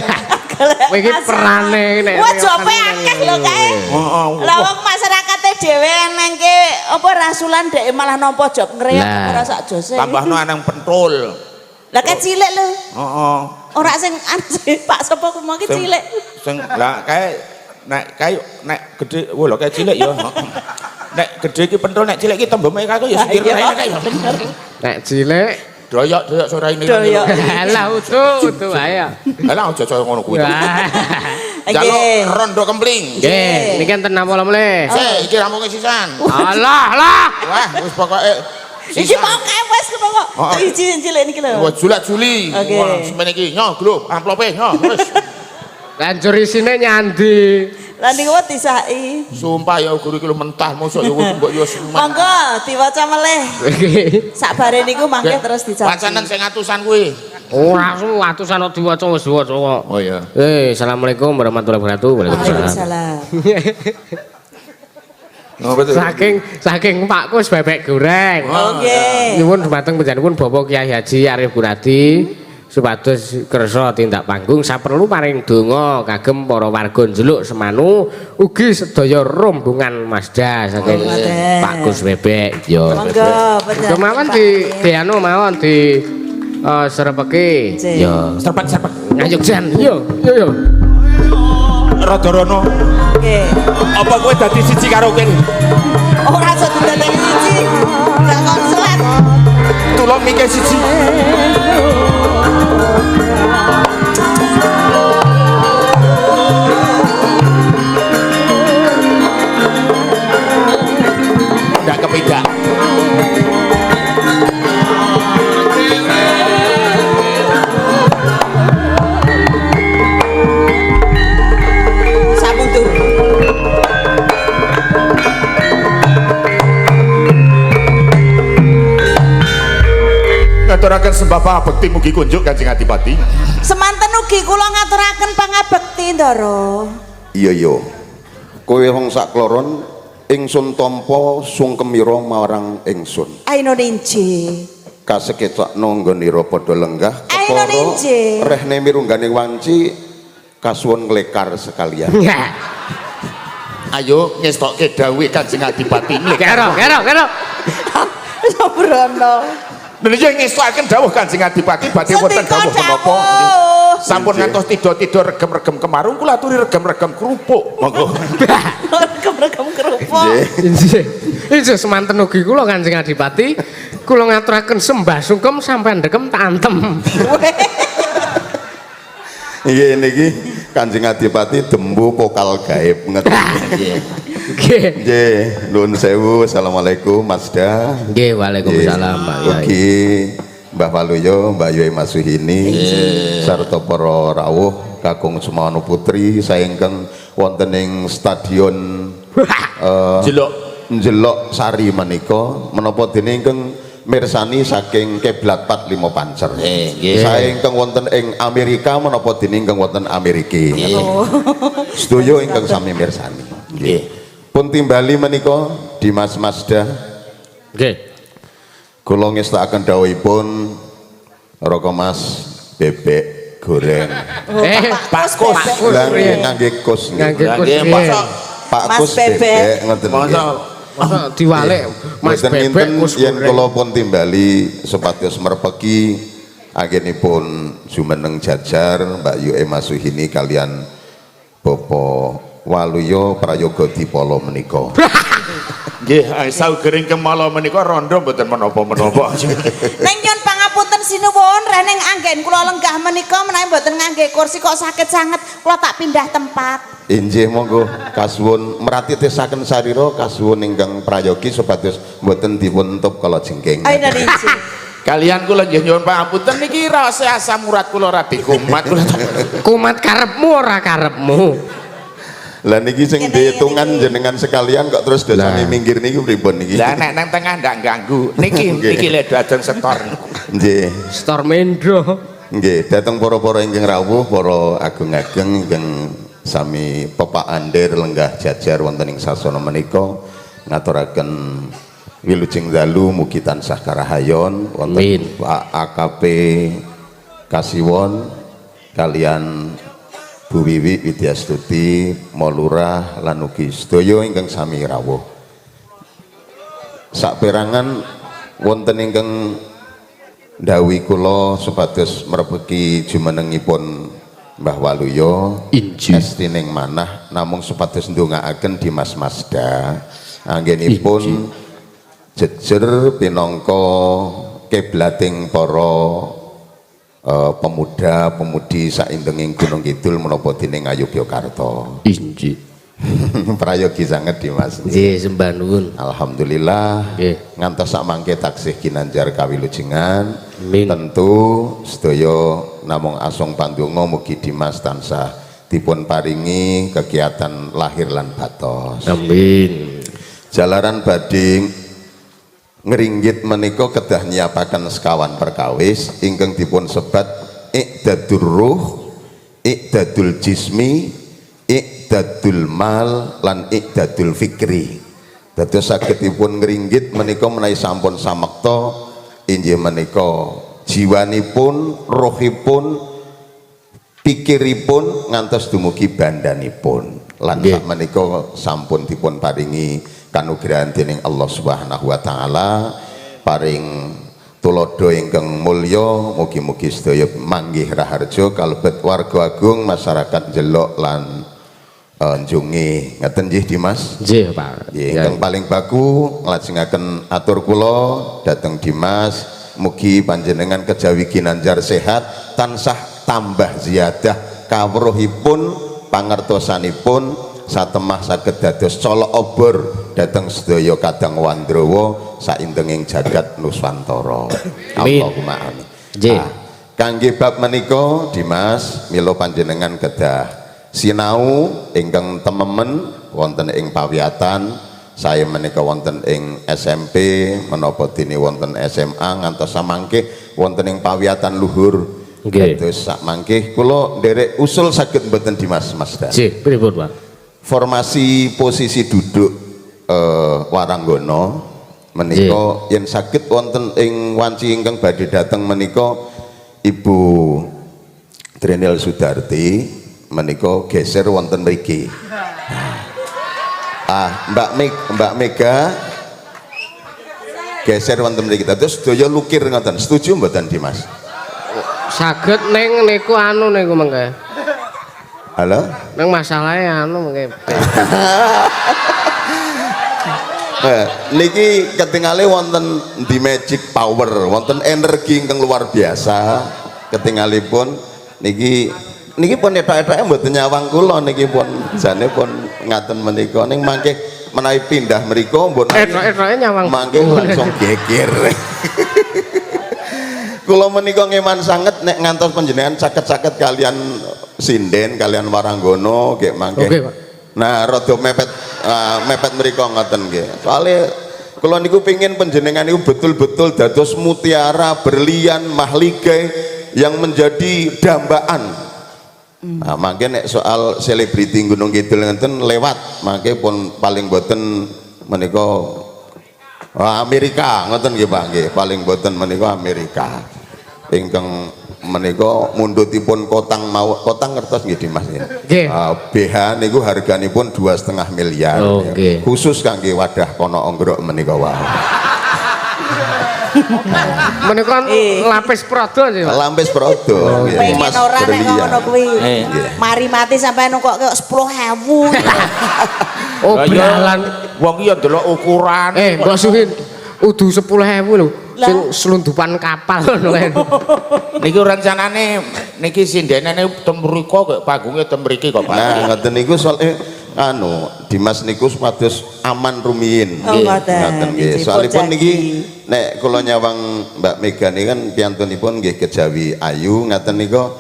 Kowe iki perane nek Wah, jope akeh lho kae. Heeh. Lah wong masyarakate dhewe nengke apa rasulan dhek malah nampa job ngreyok ora sak jose. Tambahno anang pentul. Lah kae cilik lho. Heeh. Ora sing anu Pak sapa ku mau ki cilik. Sing lah kae nek kae nek gede wo lho kae cilik ya. Nek gede ki pentul nek cilik ki tembeme kae ya sikir Iya. kae. Nek cilik Doyok-doyok sore ini. Doyok. Alah utuh wae ya. Lah aja aja ngono kuwi. Wah. Jaluk Nggih. rondo kempling. Nggih, niki enten napa mulih? Sik, iki rampunge sisan. Alah lah. Wah, wis pokoke Iki mau kae wis kok. Heeh. Iji cilik niki lho. Wah, julak-juli. Oke. Wah, semene iki nyo glo, amplope nyo wis. Lanjur isine nyandi. Lah niku wae disaki. Sumpah ya guru iki lho mentah mosok ya mbok yo semen. Monggo diwaca melih. Sakbare niku mangke terus dicaci. Wacanen sing atusan kuwi. Ora su atusan kok diwaca wis diwaca kok. Oh iya. Assalamualaikum warahmatullahi wabarakatuh. Waalaikumsalam. Waalaikumsalam. Saking Pak Kus bebek goreng. Oke. Nyuwun dumateng panjenenganipun Bapak Kyai Haji Arif Gunadi supados kersa tindak panggung saperlu paring donga kagem para warga Njeluk Semanu ugi sedaya rombongan Mazda saking Oh, Pak Kus bebek. Yo. Monggo Kemawon di anu mawon di serepeke. Yo. Serpek-serpek. Ngayogjan. Yo yo yo. Rada rono. Oke. Apa kowe dadi siji karo kowe? Ora iso didadekne siji. Gak konslet. Tulung mikir siji. Ndak kepidak. Sampun tuh. Ngaturaken sembah pangabekti mugi kunjuk Kanjeng Adipati. Semanten ugi kula ngaturaken pangabekti, Ndara. Iya iya. Kowe wong sakloron ingsun tampa sungkemira marang ingsun. Aino ninji. Kasekecakno nggonira padha lenggah Ayo, kepara Ninji. rehne mirunggane wanci kasuwun nglekar sekalian. Ayo ngestokke dawuhe Kanjeng Adipati. Kero kero kero. Sembrono. Niki ngestokaken dawuh Kanjeng Adipati badhe wonten Sendika dawuh menapa? dawuh. Sampun ngantos tido-tido regem-regem kemarung kula aturi regem-regem kerupuk. Monggo. Regem-regem kerupuk. Injih. Injih semanten ugi kula Kanjeng Adipati kula ngaturaken sembah sungkem sampean dekem tak antem. Nggih niki Kanjeng Adipati dembu pokal gaib ngeten. Nggih. Nggih, nuwun sewu. Assalamualaikum Mas Da. Nggih, waalaikumsalam Pak Yai. Ugi Mbah Waluyo, Mbah Yai Masuhini sarta para rawuh kakung Semanu Putri saengkeng wonten ing stadion Jelok. Njelok Sari menika menapa dene ingkang mirsani saking kiblat 45 Pancer. Nggih. Saengkang wonten ing Amerika menapa dene ingkang wonten Amerika. Sedaya ingkang sami mirsani. Nggih. Pun timbali menika Dimas Mazda Nggih. kula ngestakaken dawuhipun Raka Mas bebek goreng. Pak Kus. Kus. Lah nggih ngangge kus nggih. Ngangge kus. Nggih, mosok Pak Mas Kus Bebek. bebek ngoten nggih. mosok Mosok diwalik Mas Mboten Bebek kinten kus yen goreng. kula pun timbali supados merpeki anggenipun jumeneng jajar Mbak Yu Masuhini kalian Bapak Waluyo Prayoga Dipala menika. Nggih, saugering kemala menika rondo mboten menapa-menapa. Neng nyun pangapunten sinuwun reneng anggen kula lenggah menika menawi mboten ngangge kursi kok sakit sanget kula tak pindah tempat. Injih monggo kasuwun meratitisaken sarira kasuwun ingkang prayogi supados mboten dipun entup kala jengking. Ayo injih. Kalian kula nggih nyuwun pangapunten niki raose asam urat kula radi kumat kula. Kumat karepmu ora karepmu. Lah niki sing dihitungan jenengan sekalian kok terus dasane minggir niki pripun niki? Lah nek nang tengah ndak ganggu. Niki niki lho ajeng setor. Nggih. Setor mendro. Nggih, dateng para-para ingkang rawuh, para agung-ageng ingkang sami pepak andir lenggah jajar wonten ing sasana menika ngaturaken wilujeng dalu, mugi tansah karahayon wonten Pak AKP Kasiwon kalian Bu Wiwi Widyastuti, Molurah lan ugi sedaya ingkang sami rawuh. Saperangan wonten ingkang ndhawuhi kula supados mrebeki jumenengipun Mbah Waluyo estining manah namung supados ndongaaken Dimas Mazda anggenipun jejer pinangka kiblating para pemuda-pemudi saindenging Gunung Kidul menapa dene Ngayogyakarta. Injih. Prayogi sanget Dimas. Nggih, sembah nuwun. Alhamdulillah. Nggih. Ngantos sak mangke taksih ginanjar kawilujengan. Amin. Tentu sedaya namung asung pandonga mugi Dimas tansah dipun paringi kegiatan lahir lan batos. Amin. Jalaran badhe ngringgit menika kedah nyiapaken sekawan perkawis ingkang dipun sebat i'dadur ruh, i'dadul jismi, i'dadul mal lan i'dadul fikri. Dados sagedipun ngringgit menika menawi sampun samekta inggih menika jiwanipun, rohipun, pikiripun ngantos dumugi bandanipun. Lan sak menika sampun dipun paringi kanugrahan dening Allah Subhanahu wa taala, paring tuladha ingkang mulya, mugi-mugi sedaya manggih raharja kalebet warga agung masyarakat Jelok lan Njunge. Ngaten nggih Dimas? Nggih, Pak. Nggih, ingkang paling baku nglajengaken atur kula dhateng Dimas, mugi panjenengan kejawi ginanjar sehat, tansah tambah ziyadah kawruhipun, pangertosanipun, satemah saged dados colok obor dhateng sedaya kadang Wandrawa saindenging jagat Nuswantara. Allahumma amin. Nggih. Kangge bab menika Dimas, mila panjenengan kedah sinau ingkang tememen wonten ing pawiyatan, saya menika wonten ing SMP menapa dene wonten SMA ngantos samangke wonten ing pawiyatan luhur. Nggih. Dados sakmangke kula nderek usul saged mboten Dimas Mas Dan? Nggih, pripun, Pak? Formasi posisi duduk Waranggono menika yen saged wonten ing wanci ingkang badhe dhateng menika Ibu Trinil Sudarti menika geser wonten mriki. Mbak Mega geser wonten mriki. Terus sedaya lukir ngoten. Setuju mboten Dimas? Saged ning niku anu niku mengke. Halo? Nang masalahe anu mengke. Niki ketingale wonten di magic power, wonten energi ingkang luar biasa. Ketingalipun niki niki pun etok-etoke mboten nyawang kula niki pun jane pun ngaten menika ning mangke menawi pindah mriku mbon etok-etoke nyawang mangke langsung geger. Kula menika ngeman sanget nek ngantos panjenengan caket-caket kalian sinden kalian Waranggono nggih mangke. Oke, Pak. Nah, rada mepet mepet mriku ngoten nggih. Soale kula niku pingin panjenengan niku betul-betul dados mutiara berlian mahligai yang menjadi dambaan. Nah, mangke nek soal selebriti Gunung Kidul ngenten lewat, mangke pun paling boten menika Amerika ngoten nggih Pak nggih, paling boten menika Amerika. Ingkang menika mundhutipun kotang mau kotang ngertos nggih Dimas nggih. Nggih. BH niku harganipun 2,5 miliar. Oh, nggih. Khusus kangge wadah kono onggrok menika wae. Menika lapis prodo nggih, Pak. Lapis prodo. Nggih. Pengen Emas ora nek berlian. ngono kuwi. Nggih. Mari mati sampean kok 10.000. Oh, bralan. Wong iki ya ndelok ukuran. Mbok Suhin udu 10.000 lho. Lah. Sing selundupan kapal ngono kae. Niki rencanane niki sindene tem mriko kok panggunge tem mriki kok Pak. Nah, ngoten niku soal anu Dimas niku supados aman rumiyin. Oh, ngoten. Ngoten nggih. Nggih, Soalipun pun niki janji. nek kula nyawang Mbak Mega niki kan piyantunipun nggih kejawi ayu ngaten nika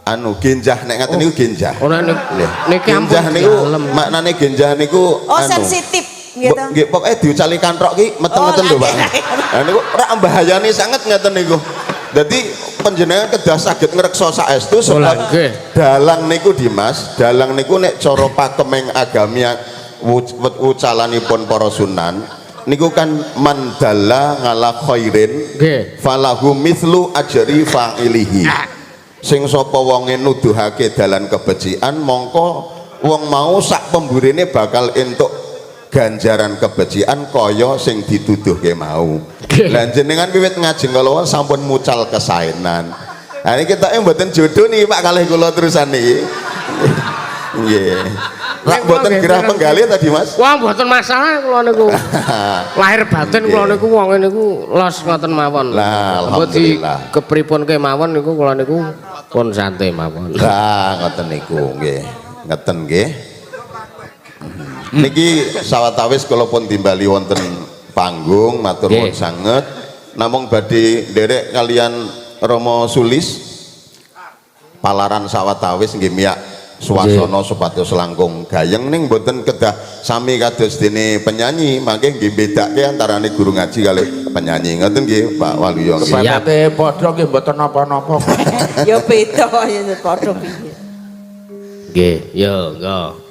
Anu genjah nek ngaten niku genjah. Ora niki ampun Genjah niku maknane genjah niku Oh, sensitif gitu. Nggih, pokoke diucali kantrok ki meteng Oh, ngoten lho, Pak. nggih. Lah niku rak bahayane sanget ngeten niku. Dadi panjenengan kedah saged ngreksa saestu sebab dalang niku Dimas, dalang niku nek cara pakeming agami wucalanipun para sunan niku kan mandala ngala khairin falahu mithlu ajri fa'ilihi. Sing sapa wonge nuduhake dalan kebecikan mongko wong mau sak pemburine bakal entuk ganjaran kebecikan kaya sing dituduhke mau. Lah jenengan wiwit ngajeng kala sampun mucal kesaenan. Nah niki ketoke mboten jodoh niki Pak kalih kula terusan niki. Nggih. Rak mboten gerah penggalih tadi Mas. Wah, mboten masalah kula niku. Lahir batin kula niku wong niku los ngoten mawon. Lah, alhamdulillah. Kepripun kemawon niku kula niku pun santai mawon. Lah ngoten niku nggih. Ngeten nggih. Niki sawetawis kula pun timbali wonten panggung matur nuwun sanget. Namung badhe nderek kalian Romo Sulis palaran sawetawis nggih miyak suasana supados langkung gayeng ning mboten kedah sami kados dene penyanyi mangke nggih bedake antarane guru ngaji kalih penyanyi ngoten nggih Pak Waluyo nggih. Kepepete padha nggih mboten napa-napa. Ya beda ya padha piye. Nggih, yo nggo.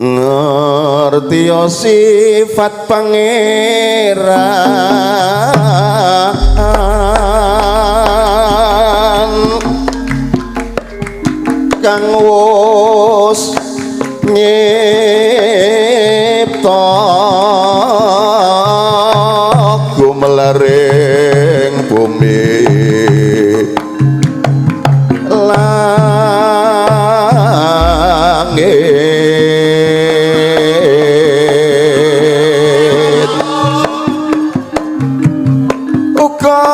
Ngerti sifat pangeran kang wus nyipta gumlering bumi langit uga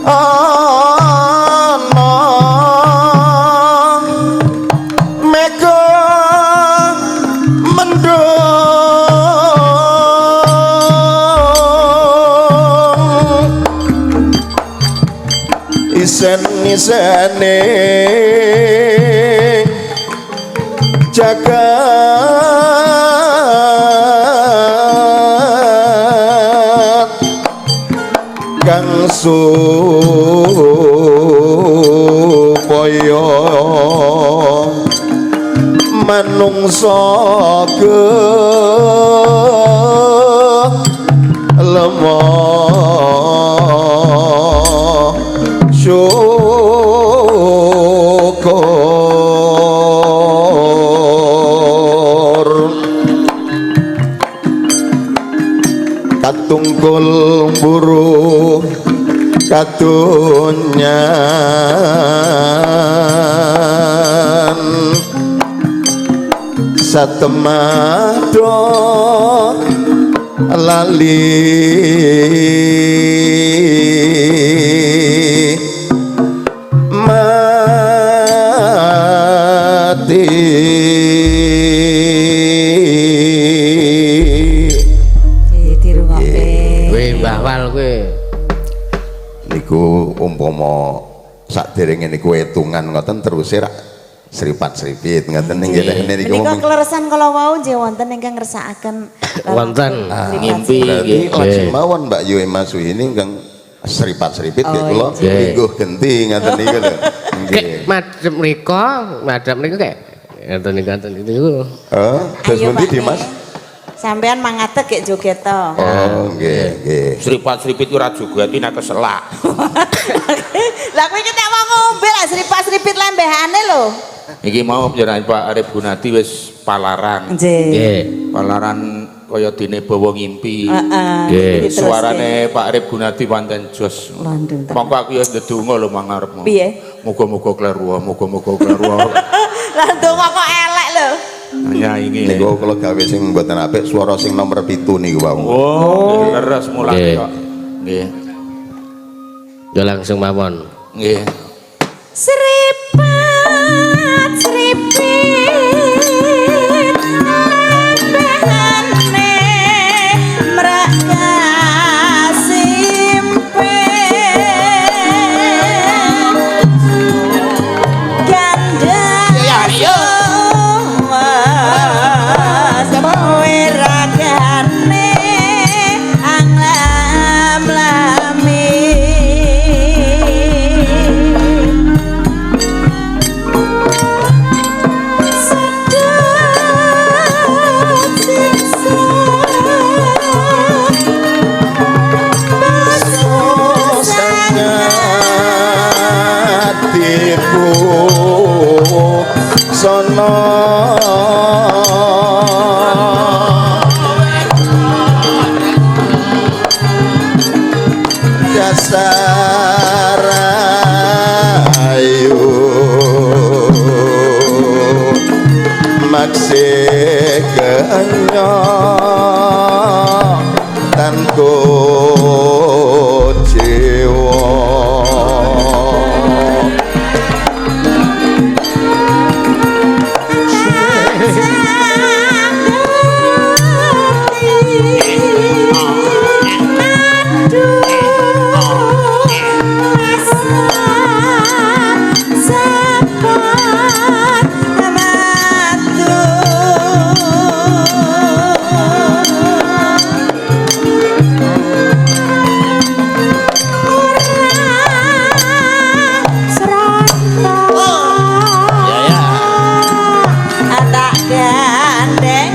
ana mega mendung isen-isene jagat kang supaya manungsa lemah syukur katungkul buruh kadonyan satemah do lali mati. Dirungokke. Kowe Mbah Wal kowe. Niku umpama sakderenge niku hitungan ngoten teruse rak sripat-sripit ngoten nggih niku. Menika kleresan kala wau nggih wonten ingkang ngersakaken wonten ngimpi nggih. Lajeng mawon Mbak Yu Mas ini ingkang sripat-sripit nggih kula lingguh genti ngoten niku lho. Nggih. Madhep mriku, madhep niku kek ngoten niku ngoten niku. Heeh, terus pundi Dimas? Sampean mangatek gek joget to. Oh, nggih, nggih. Sripat-sripit ora jogeti nek keselak. Lah kowe iki nek wong ngombe lah sripat-sripit lembehane lho. Iki mau panjenengan Pak Arif Gunadi wis palaran. Nggih. Palaran kaya dene bawa ngimpi. Heeh. Nggih. Suarane Pak Arif Gunadi pancen jos. Mongko aku ya ndedonga lho mangarepmu. Piye? Muga-muga kleru, muga-muga kleru. Lah ndonga kok elek lho. Nyaingi. Niku kula gawe sing mboten apik swara sing nomor 7 niku wau. Oh, leres mulane kok. Nggih. Ya langsung mawon. Nggih. Sripat sripit lembehane mrek kasimpe. Dasar ayu maksih kenya tan jiwa. Ya ya. Tak gandeng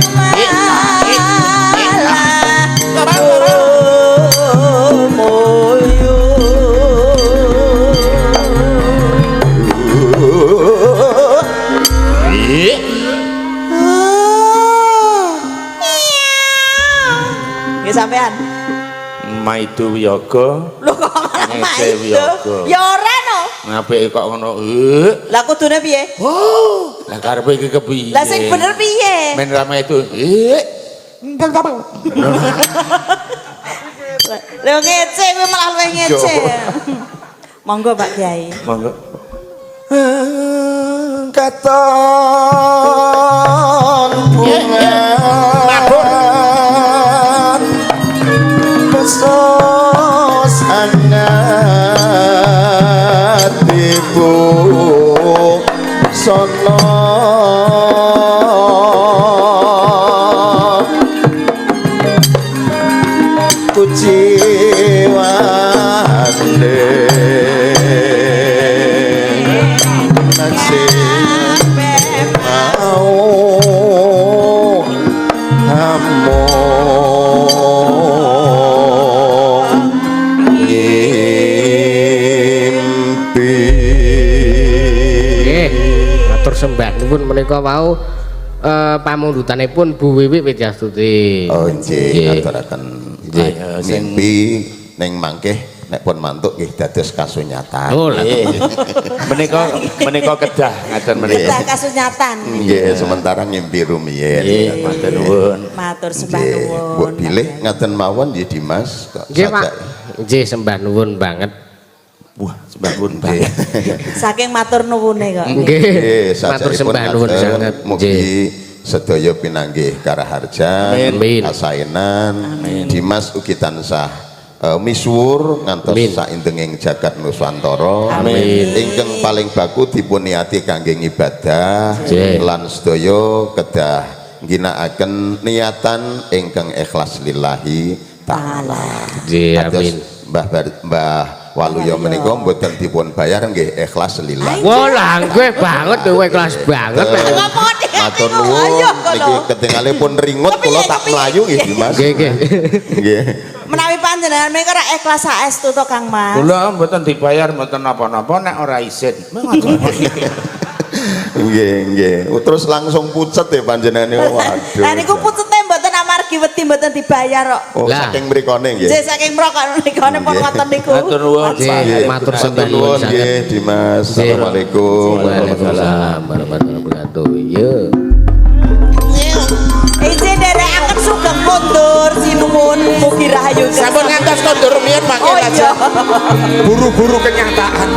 malah moyo. Nggih sampean. Maidu wiyaga. Lho kok malah Ngece maido? wiyaga. Ya ora no. Ngapike kok ngono. Lah kudune piye? Oh, lah karepe iki kepiye? Lah sing bener piye? Men rame itu. Lho ngece kuwi malah luwih ngece. Monggo Pak Kiai. Monggo. Katon bunga pesos atibu sono kuciwane masih mau among ngimpi. Nggih, matur sembah nuwun menika wau pamundutanipun Bu Wiwik Widyastuti. Oh nggih, aturaken Nggih. mimpi ning mangke nek pun mantuk nggih dados kasunyatan. Oh, lah. Menika menika kedah ngaten menika. Kedah kasunyatan. Nggih, sementara ngimpi rumiyin. Nggih, matur nuwun. Matur sembah Nggih, nuwun. mbok bilih ngaten mawon nggih Dimas kok Nggih, Pak. sajak. Nggih, sembah nuwun banget. Wah, sembah nuwun banget. Saking matur nuwune kok. Nggih. Nggih, Matur sajakipun sembah nuwun ngaten, sanget. mugi Nggih. sedaya pinanggih karaharjan, Amin. kasainan, Dimas ugi tansah misuwur ngantos saindenging jagat Nuswantara. Amin. Ingkang paling baku dipun niati kangge ngibadah Nggih. lan sedaya kedah ngginakaken niatan ingkang ikhlas lillahi ta'ala. Nggih, Kados amin. Mbah Waluyo menika mboten dipun bayar nggih ikhlas lillahi. Wah, lah nggih banget kowe kelas banget. Matur nuwun niki ketingale pun ringut kula tak mlayu nggih Dimas. Nggih, nggih. Nggih. Menawi panjenengan menika ora ikhlas saestu to Kang Mas. Kula mboten dibayar mboten napa-napa nek ora isin. Nggih, nggih. Terus langsung pucet ya panjenengane. Waduh. Lah niku pucete mboten amargi wedi mboten dibayar kok. Oh, Lah. saking mrikone nggih. Nggih saking mrokok niku pun ngoten niku. Matur nuwun, Pak. Nggih, matur sembah nuwun Nuwun nggih sanget. Dimas. Nggih. Assalamualaikum. Waalaikumsalam warahmatullahi wabarakatuh. Yo. Izin nderekaken sugeng kondur sinuwun mugi rahayu. Sampun ngantos kondur rumiyin mangke Oh iya. Buru-buru kenyataan.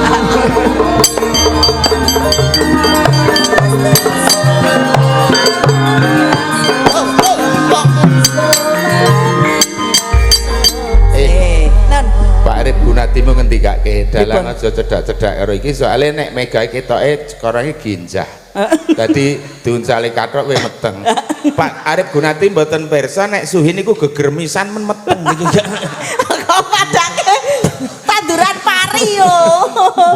Nun. Pak Arif Gunatimu ngendikake dalang aja cedak-cedak karo iki soalé nek megae ketoke korange ginjah. Dadi diuncale kathok we meteng. Pak Arif Gunati mboten pirsa nek suhi niku gegermisan men meteng niku. Kok padake tanduran pari yo.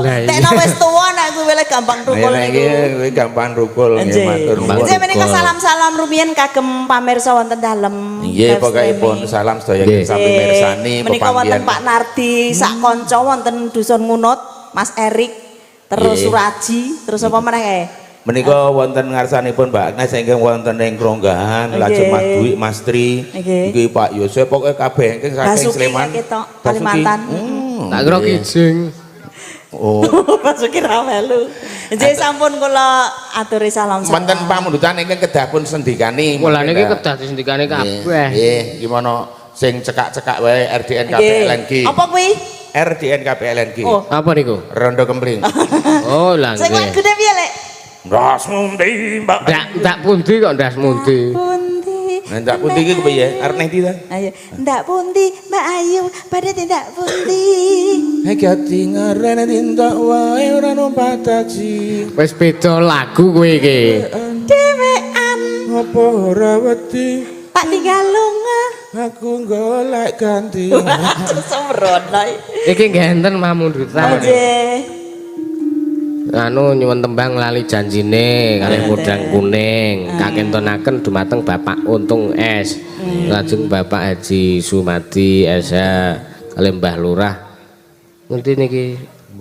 Lah, iya. Nek wis tuwa nek kuwi lek gampang rukul Nek niku. iki kuwi gampang rukul nggih matur nuwun. Nggih menika salam-salam rumiyin kagem pamirsa wonten dalem. Nggih Live pokokipun streaming. salam sedaya Nggih. sami mirsani menika wonten pepanggihan. Pak Nardi sak kanca wonten dusun Ngunut, Mas Erik, terus Nggih. Suraji, terus apa meneh kae? Menika wonten ngarsanipun Mbak Agnes ingkang wonten ing Kronggahan, lajeng Mas Dwi, Mas Tri, iki Pak Yosef pokoke kabeh ingkang saking Sleman. Kalimantan. Tak kira kijing. Oh. Basuki ra melu. Nggih sampun kula aturi salam-salam. Wonten pamundutan ingkang kedah pun sendikani. Mulane iki kedah disendikane kabeh. Nggih, gimana sing cekak-cekak wae RDN KPLNG. Apa kuwi? RDN KPLNG. Oh. Apa niku? Rondo kempling. Oh, lah Sing nggih. lagune piye, Lek? Ndas mundi, Mbak. Ndak pundi kok ndas mundi. Pundi. Nah, ndak pundi iki kepiye? Arep nang ndi ta? Ayo, ndak pundi Mbak Ayu, badhe tindak pundi. Nek ati ngarene tindak wae ora numpak taksi. Wis beda lagu kowe iki. Dhewean Apa ora wedi tak tinggal lunga. aku golek ganti. Sembrono. Iki ngenten pamundutan. Nggih. Anu nyuwun tembang lali janjine kalih podang kuning kakentonaken dumateng Bapak Untung S. Lajeng Bapak Haji Sumadi SH kalih Mbah Lurah. Ngerti niki?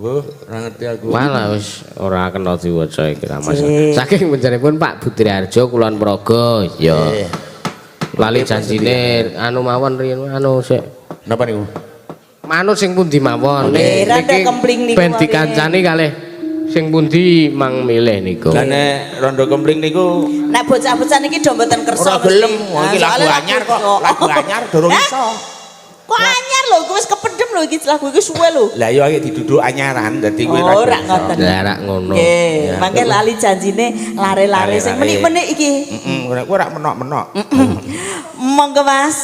Mbuh, ora ngerti aku. Malah wis ora kena diwaca iki ra masalah. Saking penjenenganipun Pak Budi Harjo Kulon Progo ya. Lali janjine anu mawon riyen anu sik. Napa niku? Manut sing pundi mawon. Nggih, kempling niku ben dikancani kalih sing pundi mang milih niku. Lah nek rondo kempling niku Nek bocah-bocah niki do mboten kersa. Ora gelem, wong iki lagu anyar kok. Lagu anyar durung iso. Kok anyar lho, iku wis kependem lho iki lagu iki suwe lho. Lah ya iki diduduk anyaran dadi kowe Oh, ora ngoten. Lah rak ngono. Nggih, mangke lali janjine lare-lare sing menik-menik iki. Heeh, kowe ora menok-menok. Monggo Mas.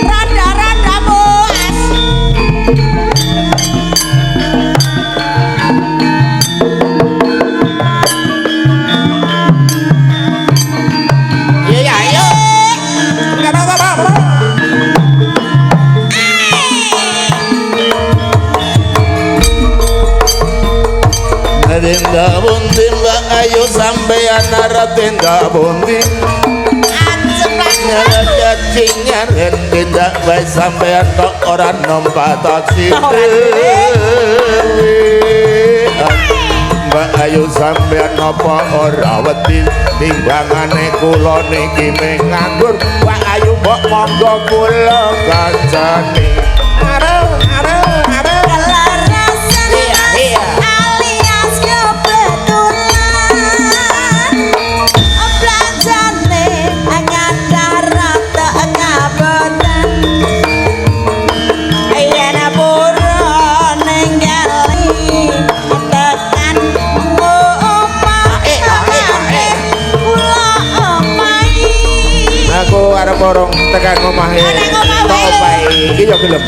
Rada-rada Mas. Iya ya, ayo. Tindak pundi Mbak Ayu sampeyan arep tindak pundi? Ajeng Nyala tindak wae sampeyan kok ora numpak taksi. Mbak Ayu sampeyan napa ora wedi timbangane kula niki mung nganggur. Mbak Ayu mbok monggo kula kancani. Aduh, aduh, aduh. Kelarasan Iya, iya. alias kebetulan belanjane ngadah rata ngaboten yen pura nenggali tekan omah kula omahi. Aku arep borong tekan omahe. Tekan omah Tok wae. omahe iki ya gelem.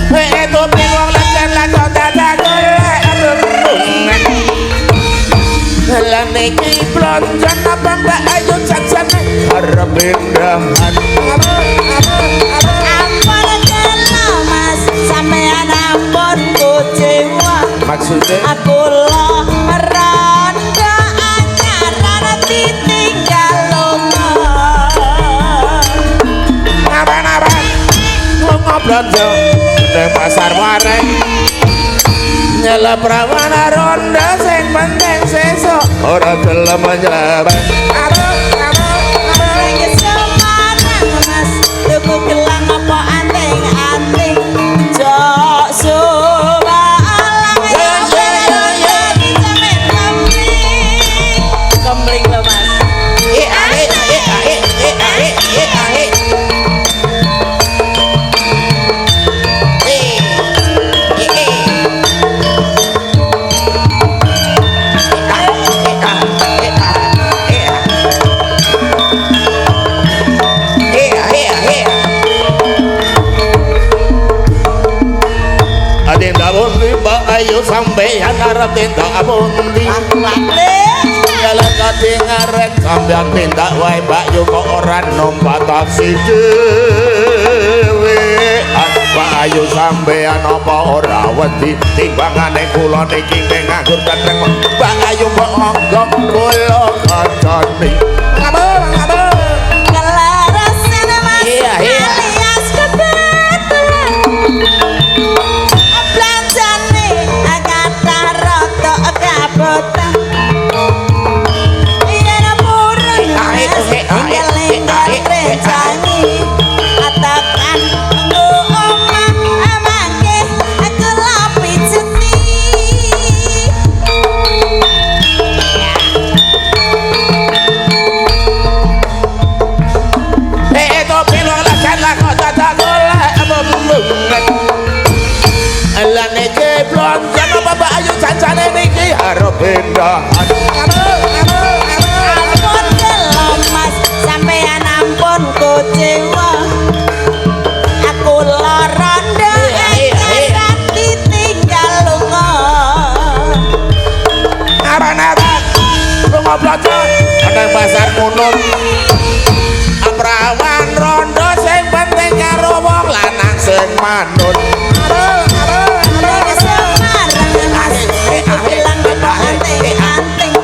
Hei, topi wong lancar lakon dadak golek rembungan. Lah niki blonjon apa Mbak Ayu jajane Arep pindahan. Ampun kena Mas, sampean ampun kecewa. Maksudnya Aku lo rondo anyaran ditinggal lunga. Apan-apan lunga blonjo ning pasar wareng. Nyelep rawana rondo sing penting sesuk ora gelem nyelep. Aduh, aduh, aduh. Lagi Semarang Mas, tuku gelang apa anting-anting. Jok suwalang ya ya kempling. Kempling lho Mas. Eh, ah, eh, ah, eh, ah, eh, eh, ah, eh, eh, ah, eh. Eh, eh, eh. Eh, ah, eh, ah, eh, ah, eh, ah. Eh, ah, eh, ah, eh, ah. Tindak pundi Mbak Ayu sampeyan arep tindak pundi? Jalan kadingaren sampeyan tindak wae Mbak Yu kok ora numpak taksi dhewe. Mbak Ayu sampeyan apa ora wedi timbangane kula niki nganggur dateng Mbak Ayu mbok monggo kula kancani. Ngabur, ngabur. Kelarasan Mas Iya, iya. alias kebetulan pindahan. Ampun gelo Mas, sampean ampun kecewa. Aku lara ndek ditinggal lunga. Aran-aran lunga blocot ana pasar munut. Aprawan rondo sing penting karo wong lanang sing manut. Semarang Mas, iku bilang anting-anting.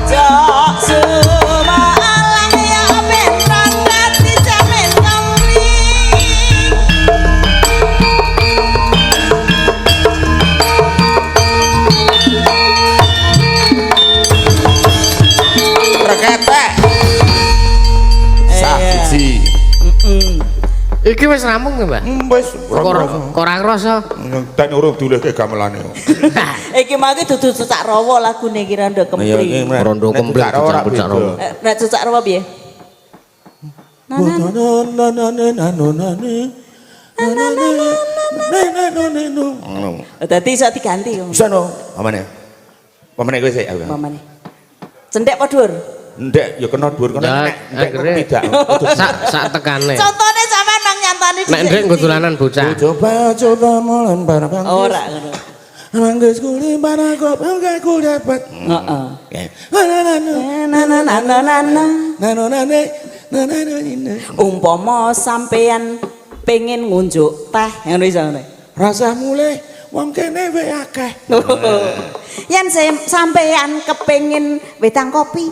Jok Sumalang ya ben rondo dijamin komplit. Reketek. Sah siji. Iki wis rampung to, Mbah? Wis Kok ora ngrasa? Dan urung dulehke gamelane. Iki mau iki dudu cucak rawa lagune iki Rondo Kempling. Rondo Kempling dicampur rawa. Nek cucak rawa piye? Dadi iso diganti. Bisa no, pamane. Pamane kowe sik aku. Pamane. Cendhek apa dhuwur? Ndek ya kena dhuwur kena nek ndek tidak. Sak tekane. Contone sampean nang nyantani Nek ndek nggo dolanan bocah. Coba-coba melempar bangkis. Ora ngono. Manggis kulempar aku, aku dapat. Heeh. Na na na na na na. Umpama sampean pengen ngunjuk teh ngono iso ngono. Rasah mulih wong kene wae akeh. Yen sampean kepengin wedang kopi,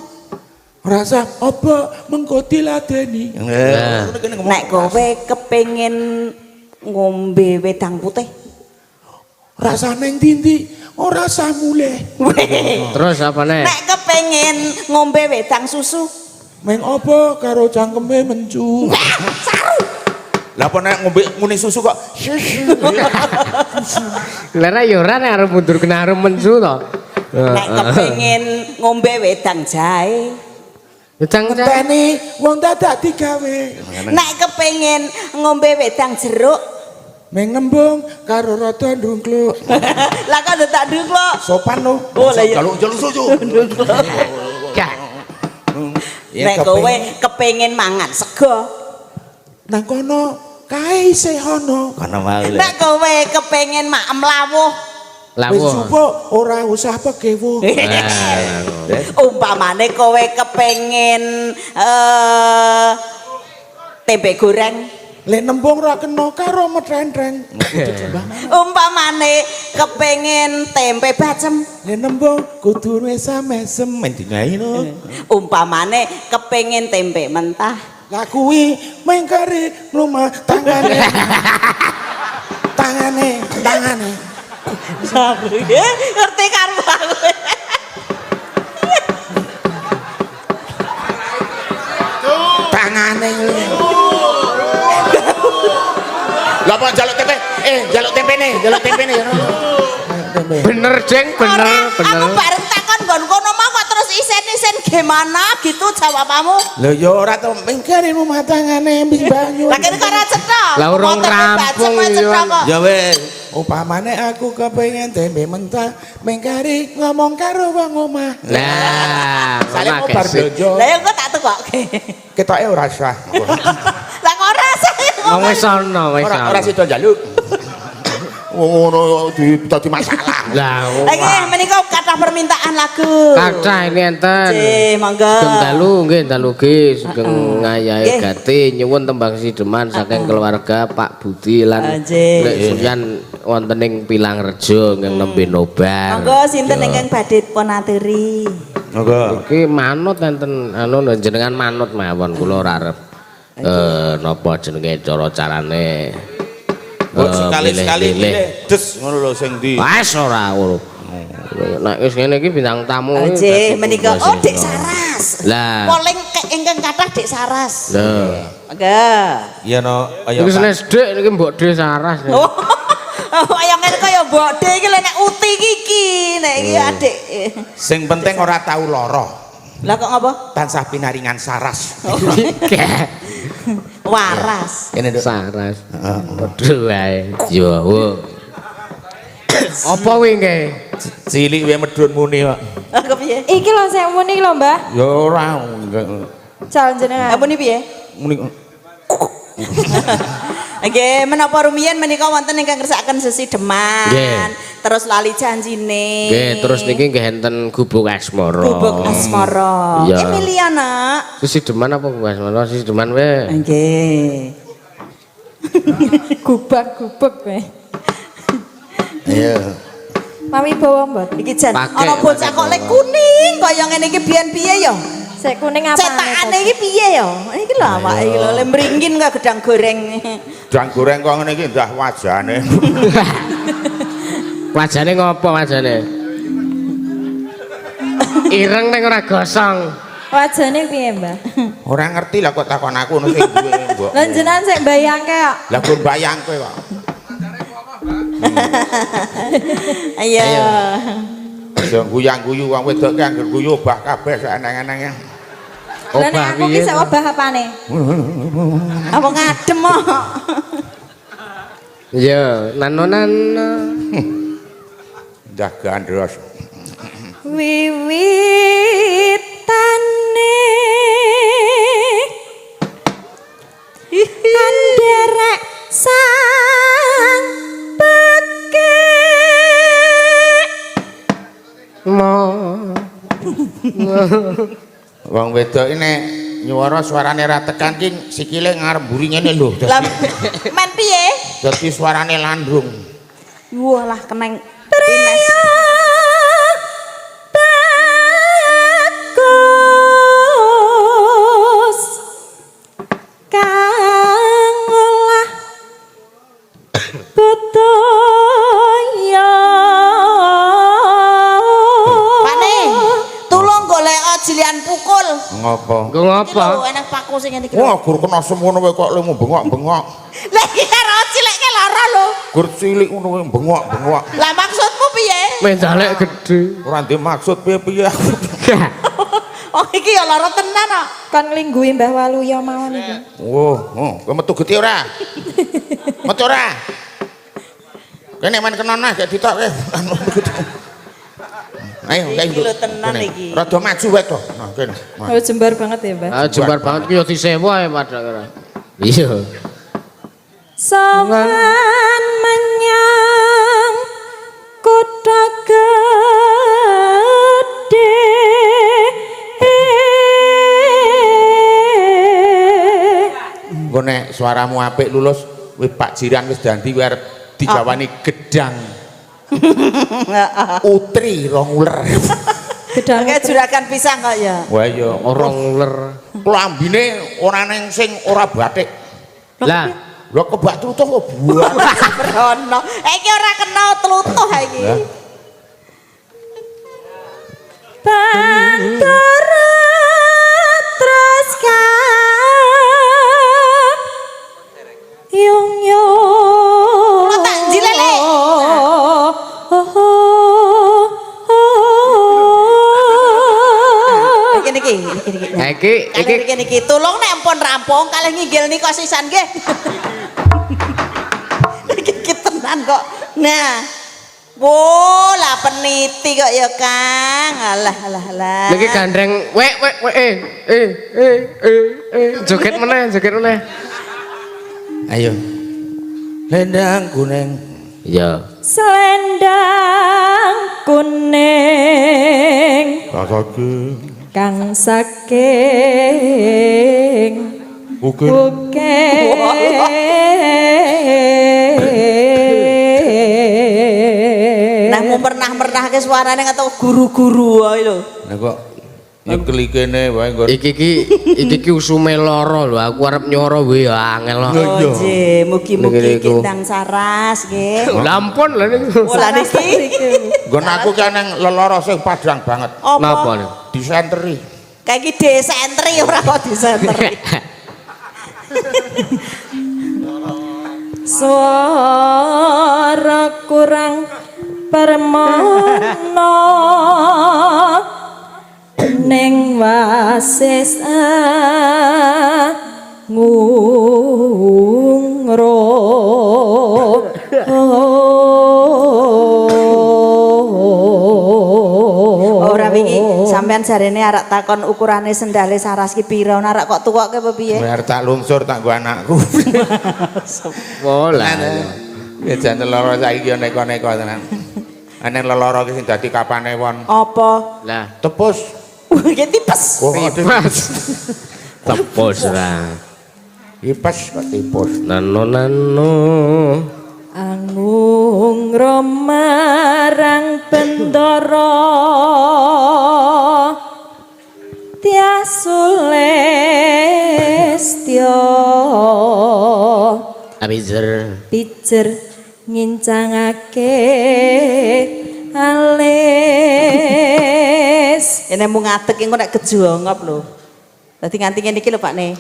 Rasah apa mengko diladeni. nek kowe kepengin ngombe wedang putih, Rasah ning ndi-ndi, ora sah mulih. Terus apa nek? Nek kepengin ngombe wedang susu, Meng apa karo cangkeme mencu. Saru. Lah apa nek ngombe muni susu kok susu. Lah ya ora nek arep mundur kena arep mencu to. Nek kepengin ngombe wedang jahe, Wedang jahe. Ngenteni wong dadak digawe. Nek kepengin ngombe wedang jeruk, Meng nembung karo rada ndungkluk. Lah kok tak ndungkluk. Sopan no. Oh, lah iya. Jaluk-jaluk susu. Gak. Nek kowe kepengin mangan sego, nang kono kae isih ana. Kono wae. Nek kowe kepengin maem lawuh, Wis Lawuh. supo ora usah pekewuh. Umpamane kowe kepengin tempe goreng, Lek nembung ora kena karo metrentreng. Umpamane kepengin tempe bacem, Lek nembung kudu mesam-mesem mendingai no. Umpamane kepengin tempe mentah. Lah kuwi mengkari mlumah tangane. Tangane, tangane. Ngerti karo aku. Tangane. Lah apa njaluk tempe? Njaluk tempene, njaluk tempene. Bener, Jeng, bener, Ora, bener. Aku bareng takon nggon kono mau kok terus isen-isen gimana gitu jawabanmu. Lho ya ora to mengkari mlumah tangane mbis banyu. Lah kene kok ora cetha. Lah urung rampung kok. Ya wis, upamane aku kepengin tempe mentah, mengkari ngomong karo wong omah. Lah, Sale ngono mau bar akeh sih. blonjo. Lah ya kok tak tekokke. Ketoke ora sah. Lah kok ora sah. Wong wis ana, wis Ora ora ana. sida njaluk. Wong ngono dadi masalah. Lah, Lah nggih menika kathah permintaan lagu. kathah ini enten. Nggih, monggo. Sugeng dalu nggih dalu nggih sugeng ngayahe Nggih. gati nyuwun tembang sideman saking keluarga Pak Budi lan Nggih. Lek Suryan wonten ing Pilangrejo ingkang nembe nobar. Monggo sinten ingkang badhe pun aturi. Monggo. Iki manut enten anu jenengan manut mawon kula ora arep napa jenenge cara carane. Mbok sekali-sekali milih-milih. milih des ngono lho sing ndi. Wes ora ngono. Nek wis ngene iki bintang tamu. Nggih, menika oh Dik Saras. Lah. Paling ingkang kathah Dik Saras. Lho. Monggo. Iya no, ayo. Iki senes Dik niki mbok Dik Saras. Oh, kaya ngene kaya mbok Dik iki lho nek uti iki iki, nek iki adik. Sing penting ora tau lara. Lah kok ngapa? Tansah pinaringan saras. Waras. Kene, Nduk. Saras. Padha wae. Yo. Apa kuwi nggih? Cilik wae medun muni kok. Ah, kepiye? Iki lho sing muni lho, Mbah. Ya ora. Calon jenengan. Apa muni piye? Muni. Nggih, menapa rumiyin menika wonten ingkang ngersakaken sesideman. Nggih. Terus lali janjine. Nggih, terus niki nggih enten Gubuk Asmara. Gubuk Asmara. Iya. Emilia, Nak. Sesideman apa Gubuk Asmara? Sesideman wae. Nggih. Gubak-gubuk kowe. Iya. Mami bawa mboten? Iki jan Pakai, ana bocah pakai kok lek kuning kaya ngene iki biyen piye ya? Sik kuning apa? Cetakane iki piye ya? Iki lho awake iki lho le mringin kok gedang goreng. Gedang goreng kok ngene iki ndah wajane. Wajane ngopo wajane? Ireng ning ora gosong. Wajane piye, Mbah? Ora ngerti lah kok takon aku ono sing duwe mbok. Lah jenengan sik mbayangke kok. Lah gur bayangke kok. Ayo. Aja guyang-guyu wong wedok ki angger guyu obah kabeh sak eneng-enenge. Lah nek aku ki sik obah apane? Apa ngadem kok? Iya, nano-nano. Ndah gandros. Wiwitane anderek sang peke. Mo. Wong wedok ini nyuara suarane ra tekan ki sikile ngarep mburi ngene lho. Lah men piye? Dadi suarane landrung. Walah keneng pines. Bagus kang olah budaya. Pane, tulung golek jilian pukul. Ngopo? Nggo Iki ngopo? lho enak paku sing ngene iki. Wah, gur kena semono wae kok lemu bengok-bengok. Lah iki karo cilik ke lara lho. Gur cilik ngono wae bengok-bengok. Lah maksudmu piye? Mendalek gedhe. Ora ndek maksud piye-piye. Oh iki ya lara tenan kok. Kon nglingguhi Mbah Waluyo mawon iki. Wah, oh, kowe metu getih ora? Metu ora? Kene men kena nah gak ditokke. Ayo, Iki lho tenan iki. Rada maju wae to. Nah, kene. Oh jembar banget ya, Mbah. Ah jembar banget ki yo disewa ya padha ora. Iya. Sowan menyang kutha gedhe. Engko nek suaramu apik lulus, wis Pak Jiran wis danti kowe arep dijawani gedang. Utri rong uler. Gedang Kayak juragan pisang kok ya. Wah iya, Rong uler. Klambine ora neng sing ora batik. Lah, Lho kebak tlutuh kok buat. Brono. Iki ora kena tlutuh iki. Lah. Bantara terus yung yo. Kula tak jilele. Iki niki, iki niki. Nah, iki Kalih iki niki niki tulung nek empun rampung kalih nginggil nika sisan nggih. Iki iki tenan kok. Nah. Wo, lah peniti kok ya, Kang. Alah alah alah. niki gandreng wek wek wek eh eh eh eh eh joget meneh, joget meneh. Ayo. Lendang kuning. Iya. Selendang kuning Rasake kang saking ukir. bukit. Nah, mau pernah-pernahke suarane atau guru-guru wae lho. Lah kok nyekeli kene wae nggon. Iki ki iki ki usume lara lho, aku arep nyoro wae ya angel kok. Oh, nggih, mugi-mugi Niku. kindang saras nggih. Lah ampun lha niku. Oh, lah niki. Nggon aku ki nang lelara sing padhang banget. Apa? Napa niku? Disenteri. Kayak iki desentri ora kok disentri. Suara kurang permono ning wasis ngungro. Sampean jarene arak takon ukurane sendale Saras ki pira, arak kok tuwoke apa piye? Biar tak lungsur tak nggo anakku. Oh lah. Ya jan lelara saiki yo neko-neko tenan. Ane lelara ki sing dadi kapanewon. Apa? Lah, Tepus. Iki tipes. Oh, tipes. Tepus lah. Tipes kok tipus. Nano nano. Angung marang bendara Tiasulestya Abizer. pijer ngincangake alis. Ini mung ngadeg engko nek kejuangop lho. Dadi nganti ngene iki lho Pak Ne.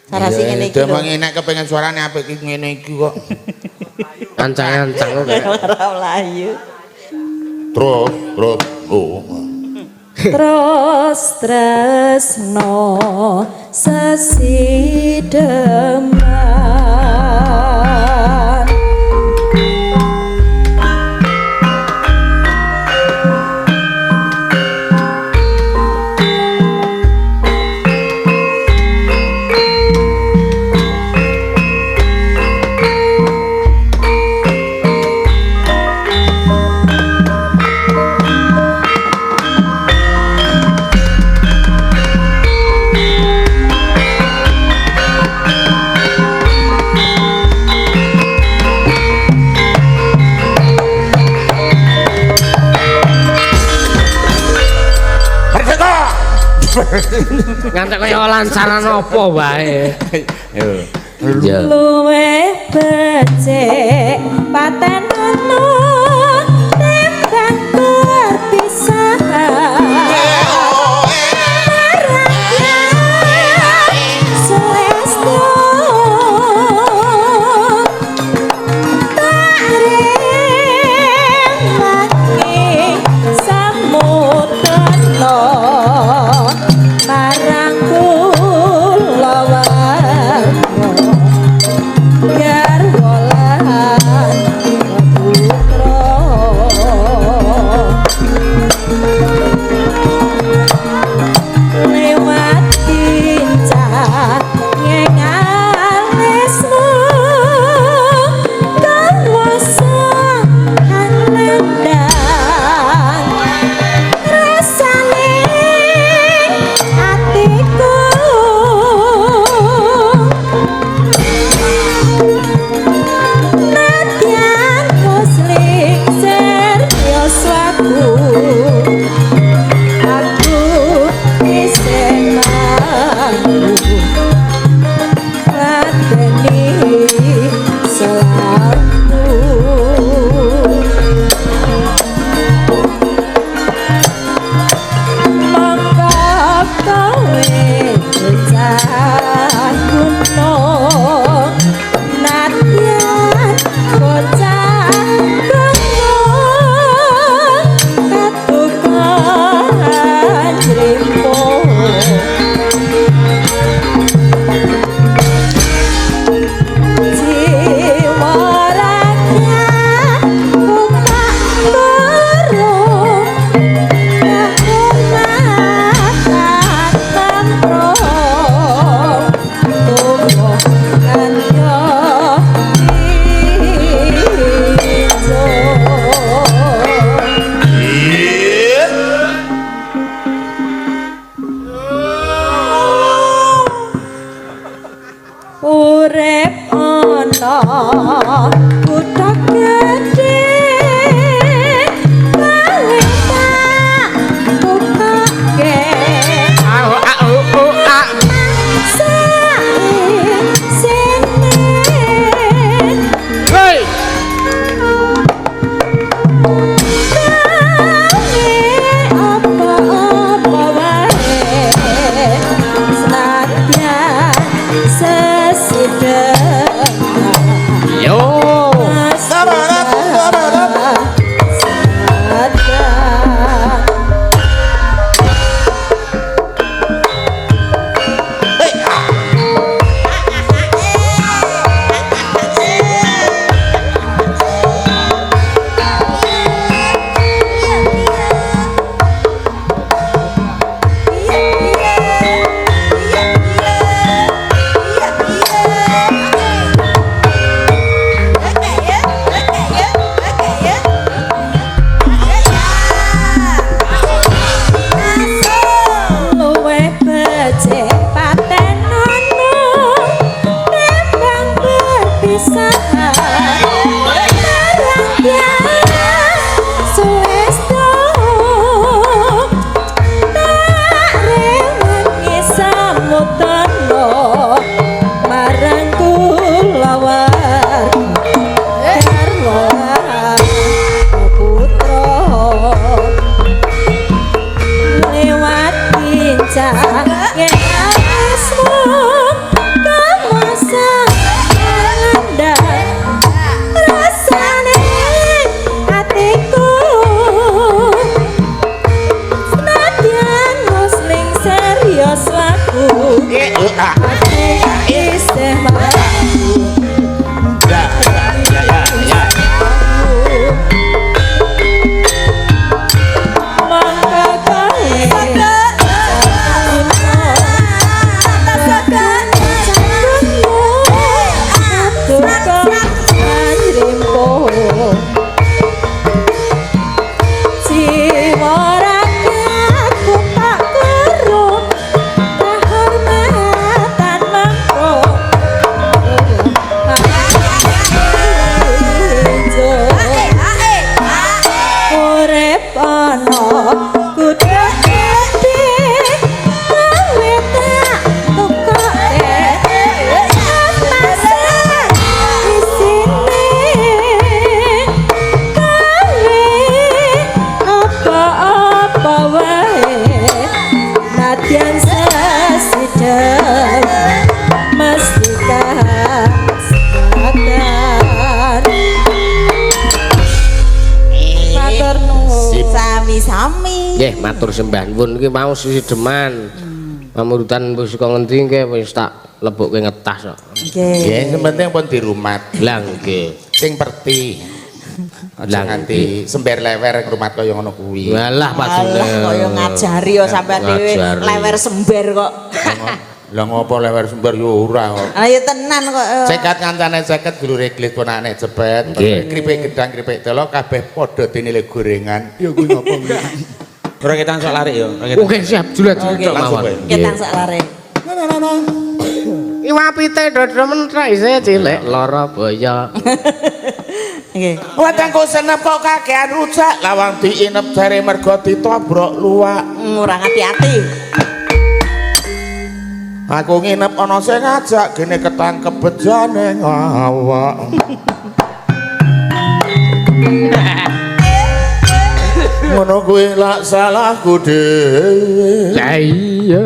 Sarasi ngene iki lho. Demeng nek kepengin suarane apik iki ngene iki kok. Ancang-ancang kok. Ora mlayu. Terus, terus. Oh. Terus tresno sesideman. Merdeka. Ngantek kaya lancaran apa wae. Yo. Iya. Luwih becik patenono timbang perpisahan. Sulestyo tak rewangi samudana marang kula warga garwa lan putra. Sami-sami. Nggih, matur sembah nuwun iki mau sisideman. Pamundutan wis saka ngendi nggih wis tak lebokke ngetas kok. Nggih. Nggih, sing penting pun dirumat. Lah nggih. Sing perti. Aja Lah, nganti sember lewer ngrumat kaya ngono kuwi. Walah Pak Alah Junet. kaya ngajari ya sampean dhewe lewer sember kok. Lah ngopo lewer sember yo ora kok. Lah ya tenan kok. Cekat kancane ceket dulure glis ponakane cepet. Kripik gedang kripik telo kabeh padha dinilai gorengan. Ya kuwi ngopo kuwi. Ora ketang sok larik yo. Oke, siap julat Oke. tok mawon. Ketang sak lare. Iwak pite dodro menthak isih cilik lara boyo. Nggih. Wetengku senep kok kakean rujak lawang diinep jare mergo ditobrok luwak. Ora ngati-ati. Aku nginep ana sing ngajak gene ketangkep bejane ngawak. Ngono kuwi lak salahku dhewe. Lah iya.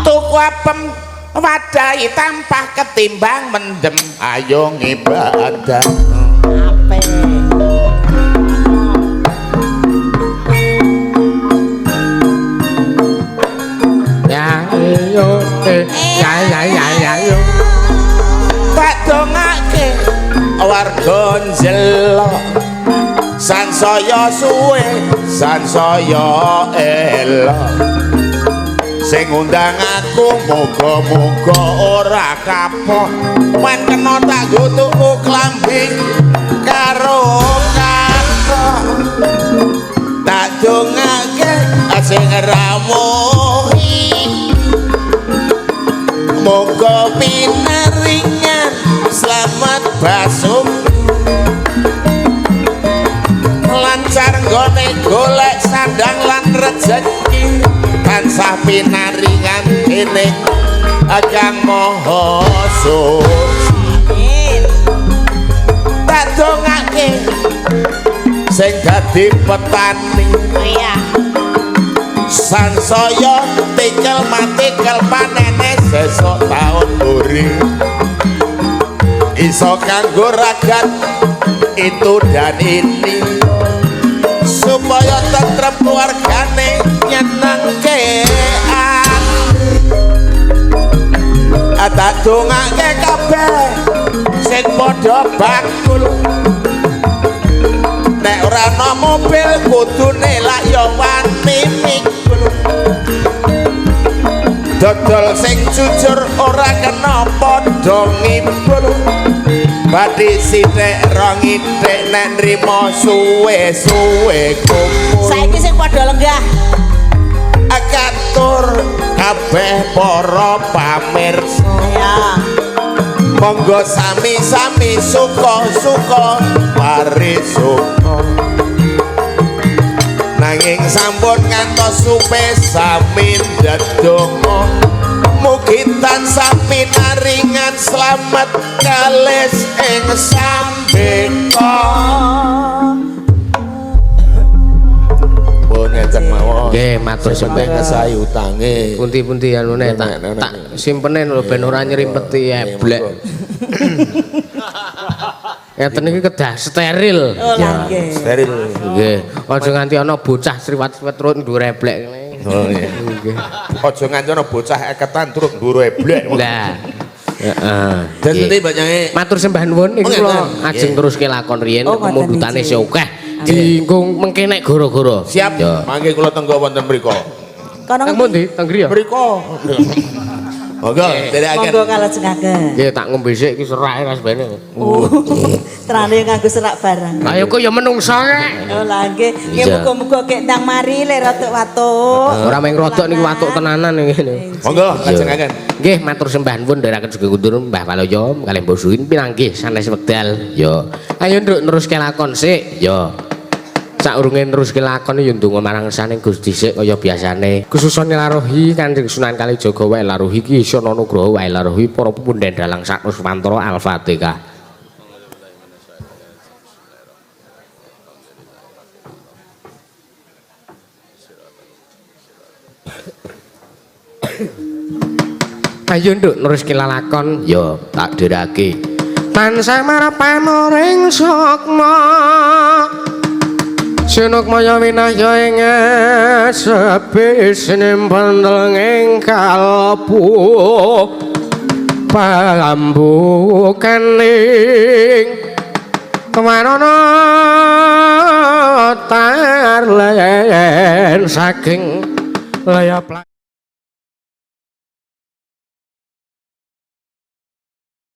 Tuku apem wadahi tampah ketimbang mendem ayo ngibadah. Ape. Ya yo ya ya ya ya yo. Tak dongake warga njelok sansaya suwe sansaya elok sing ngundang aku muga-muga ora kapok men kena tak nggo tuku klambi karo kathok tak dongake sing rawuhi muga pinaringan slamet basum lancar nggone golek sandang lan rejeki tansah pinaringan dening Kang Maha Suci. Amin. Tak dongake sing dadi petani Iya. sansaya tikel matikel panene sesuk taun mburi iso kanggo ragat itu dan ini supaya tentrem keluargane nyenengke ati tak dongake kabeh sing padha bakul nek ora ana mobil kudune lak ya wani mikul dodol sing jujur ora kena padha ngibul badhe sithik rong ithik nek nrimo suwe-suwe kumpul. Saiki sing padha lenggah. Katur kabeh para pamirsa. Iya. Monggo sami-sami suka-suka parisuka nanging sampun ngantos supe sami ndedonga mugi tansah pinaringan slamet kalis ing sambeka. Pun ngeten mawon. Nggih, matur Sing penting sembah. ngesahi utange. Pundi-pundi anune tak tak simpene lho ben ora nyerimpeti eblek. Ngeten iki kedah steril. Oh lah nggih. Steril. Nggih, aja nganti ana bocah sriwat-sriwat turut nduwur eblek ngene. Oh iya. Nggih. Aja nganti ana bocah eketan turut mburu eblek. Lah. Heeh. Dan nanti banyake Matur sembah nuwun iki Oh, kula ngeten. ajeng teruske lakon riyen Oh, ngoten pemundutane iki. isih akeh. Dienggo mengke nek gara-gara. Siap, Ya. mangke kula tenggo wonten mriku. Kono Teng pundi? Teng griya? Mriku. Monggo nderekaken. Monggo kalajengaken. Nggih, tak ngombe sik iki serake Mas Bene. Oh, terane nganggo serak barang. Lah ya kok ya menungso kek. Oh lah nggih, nggih Iya. muga-muga kek ndang mari le rodok watuk. Ora mung rodok niku watuk tenanan iki ngene. Monggo lajengaken. Nggih, matur sembah nuwun ndherekaken sugeng kundur Mbah Waloyo kalih Mbah Suwin pinanggih sanes wekdal. Yo. Ayo nduk neruske lakon sik. Yo. Saurunge neruske lakon yo ndonga marang saning Gusti sik kaya biasane. Khususane larohi Kanjeng Sunan Kalijaga wae larohi Ki Isana Nugroho wae larohi para pepunden dalang Saknuswantara Al-Fatihah. Ayo nduk neruske lalakon. Ya tak dherake. Tansah marepano ring sukma. Sinukmaya winahya ing sepi sinimpen ing kalbu pambu kening kemarana tarlen saking layap.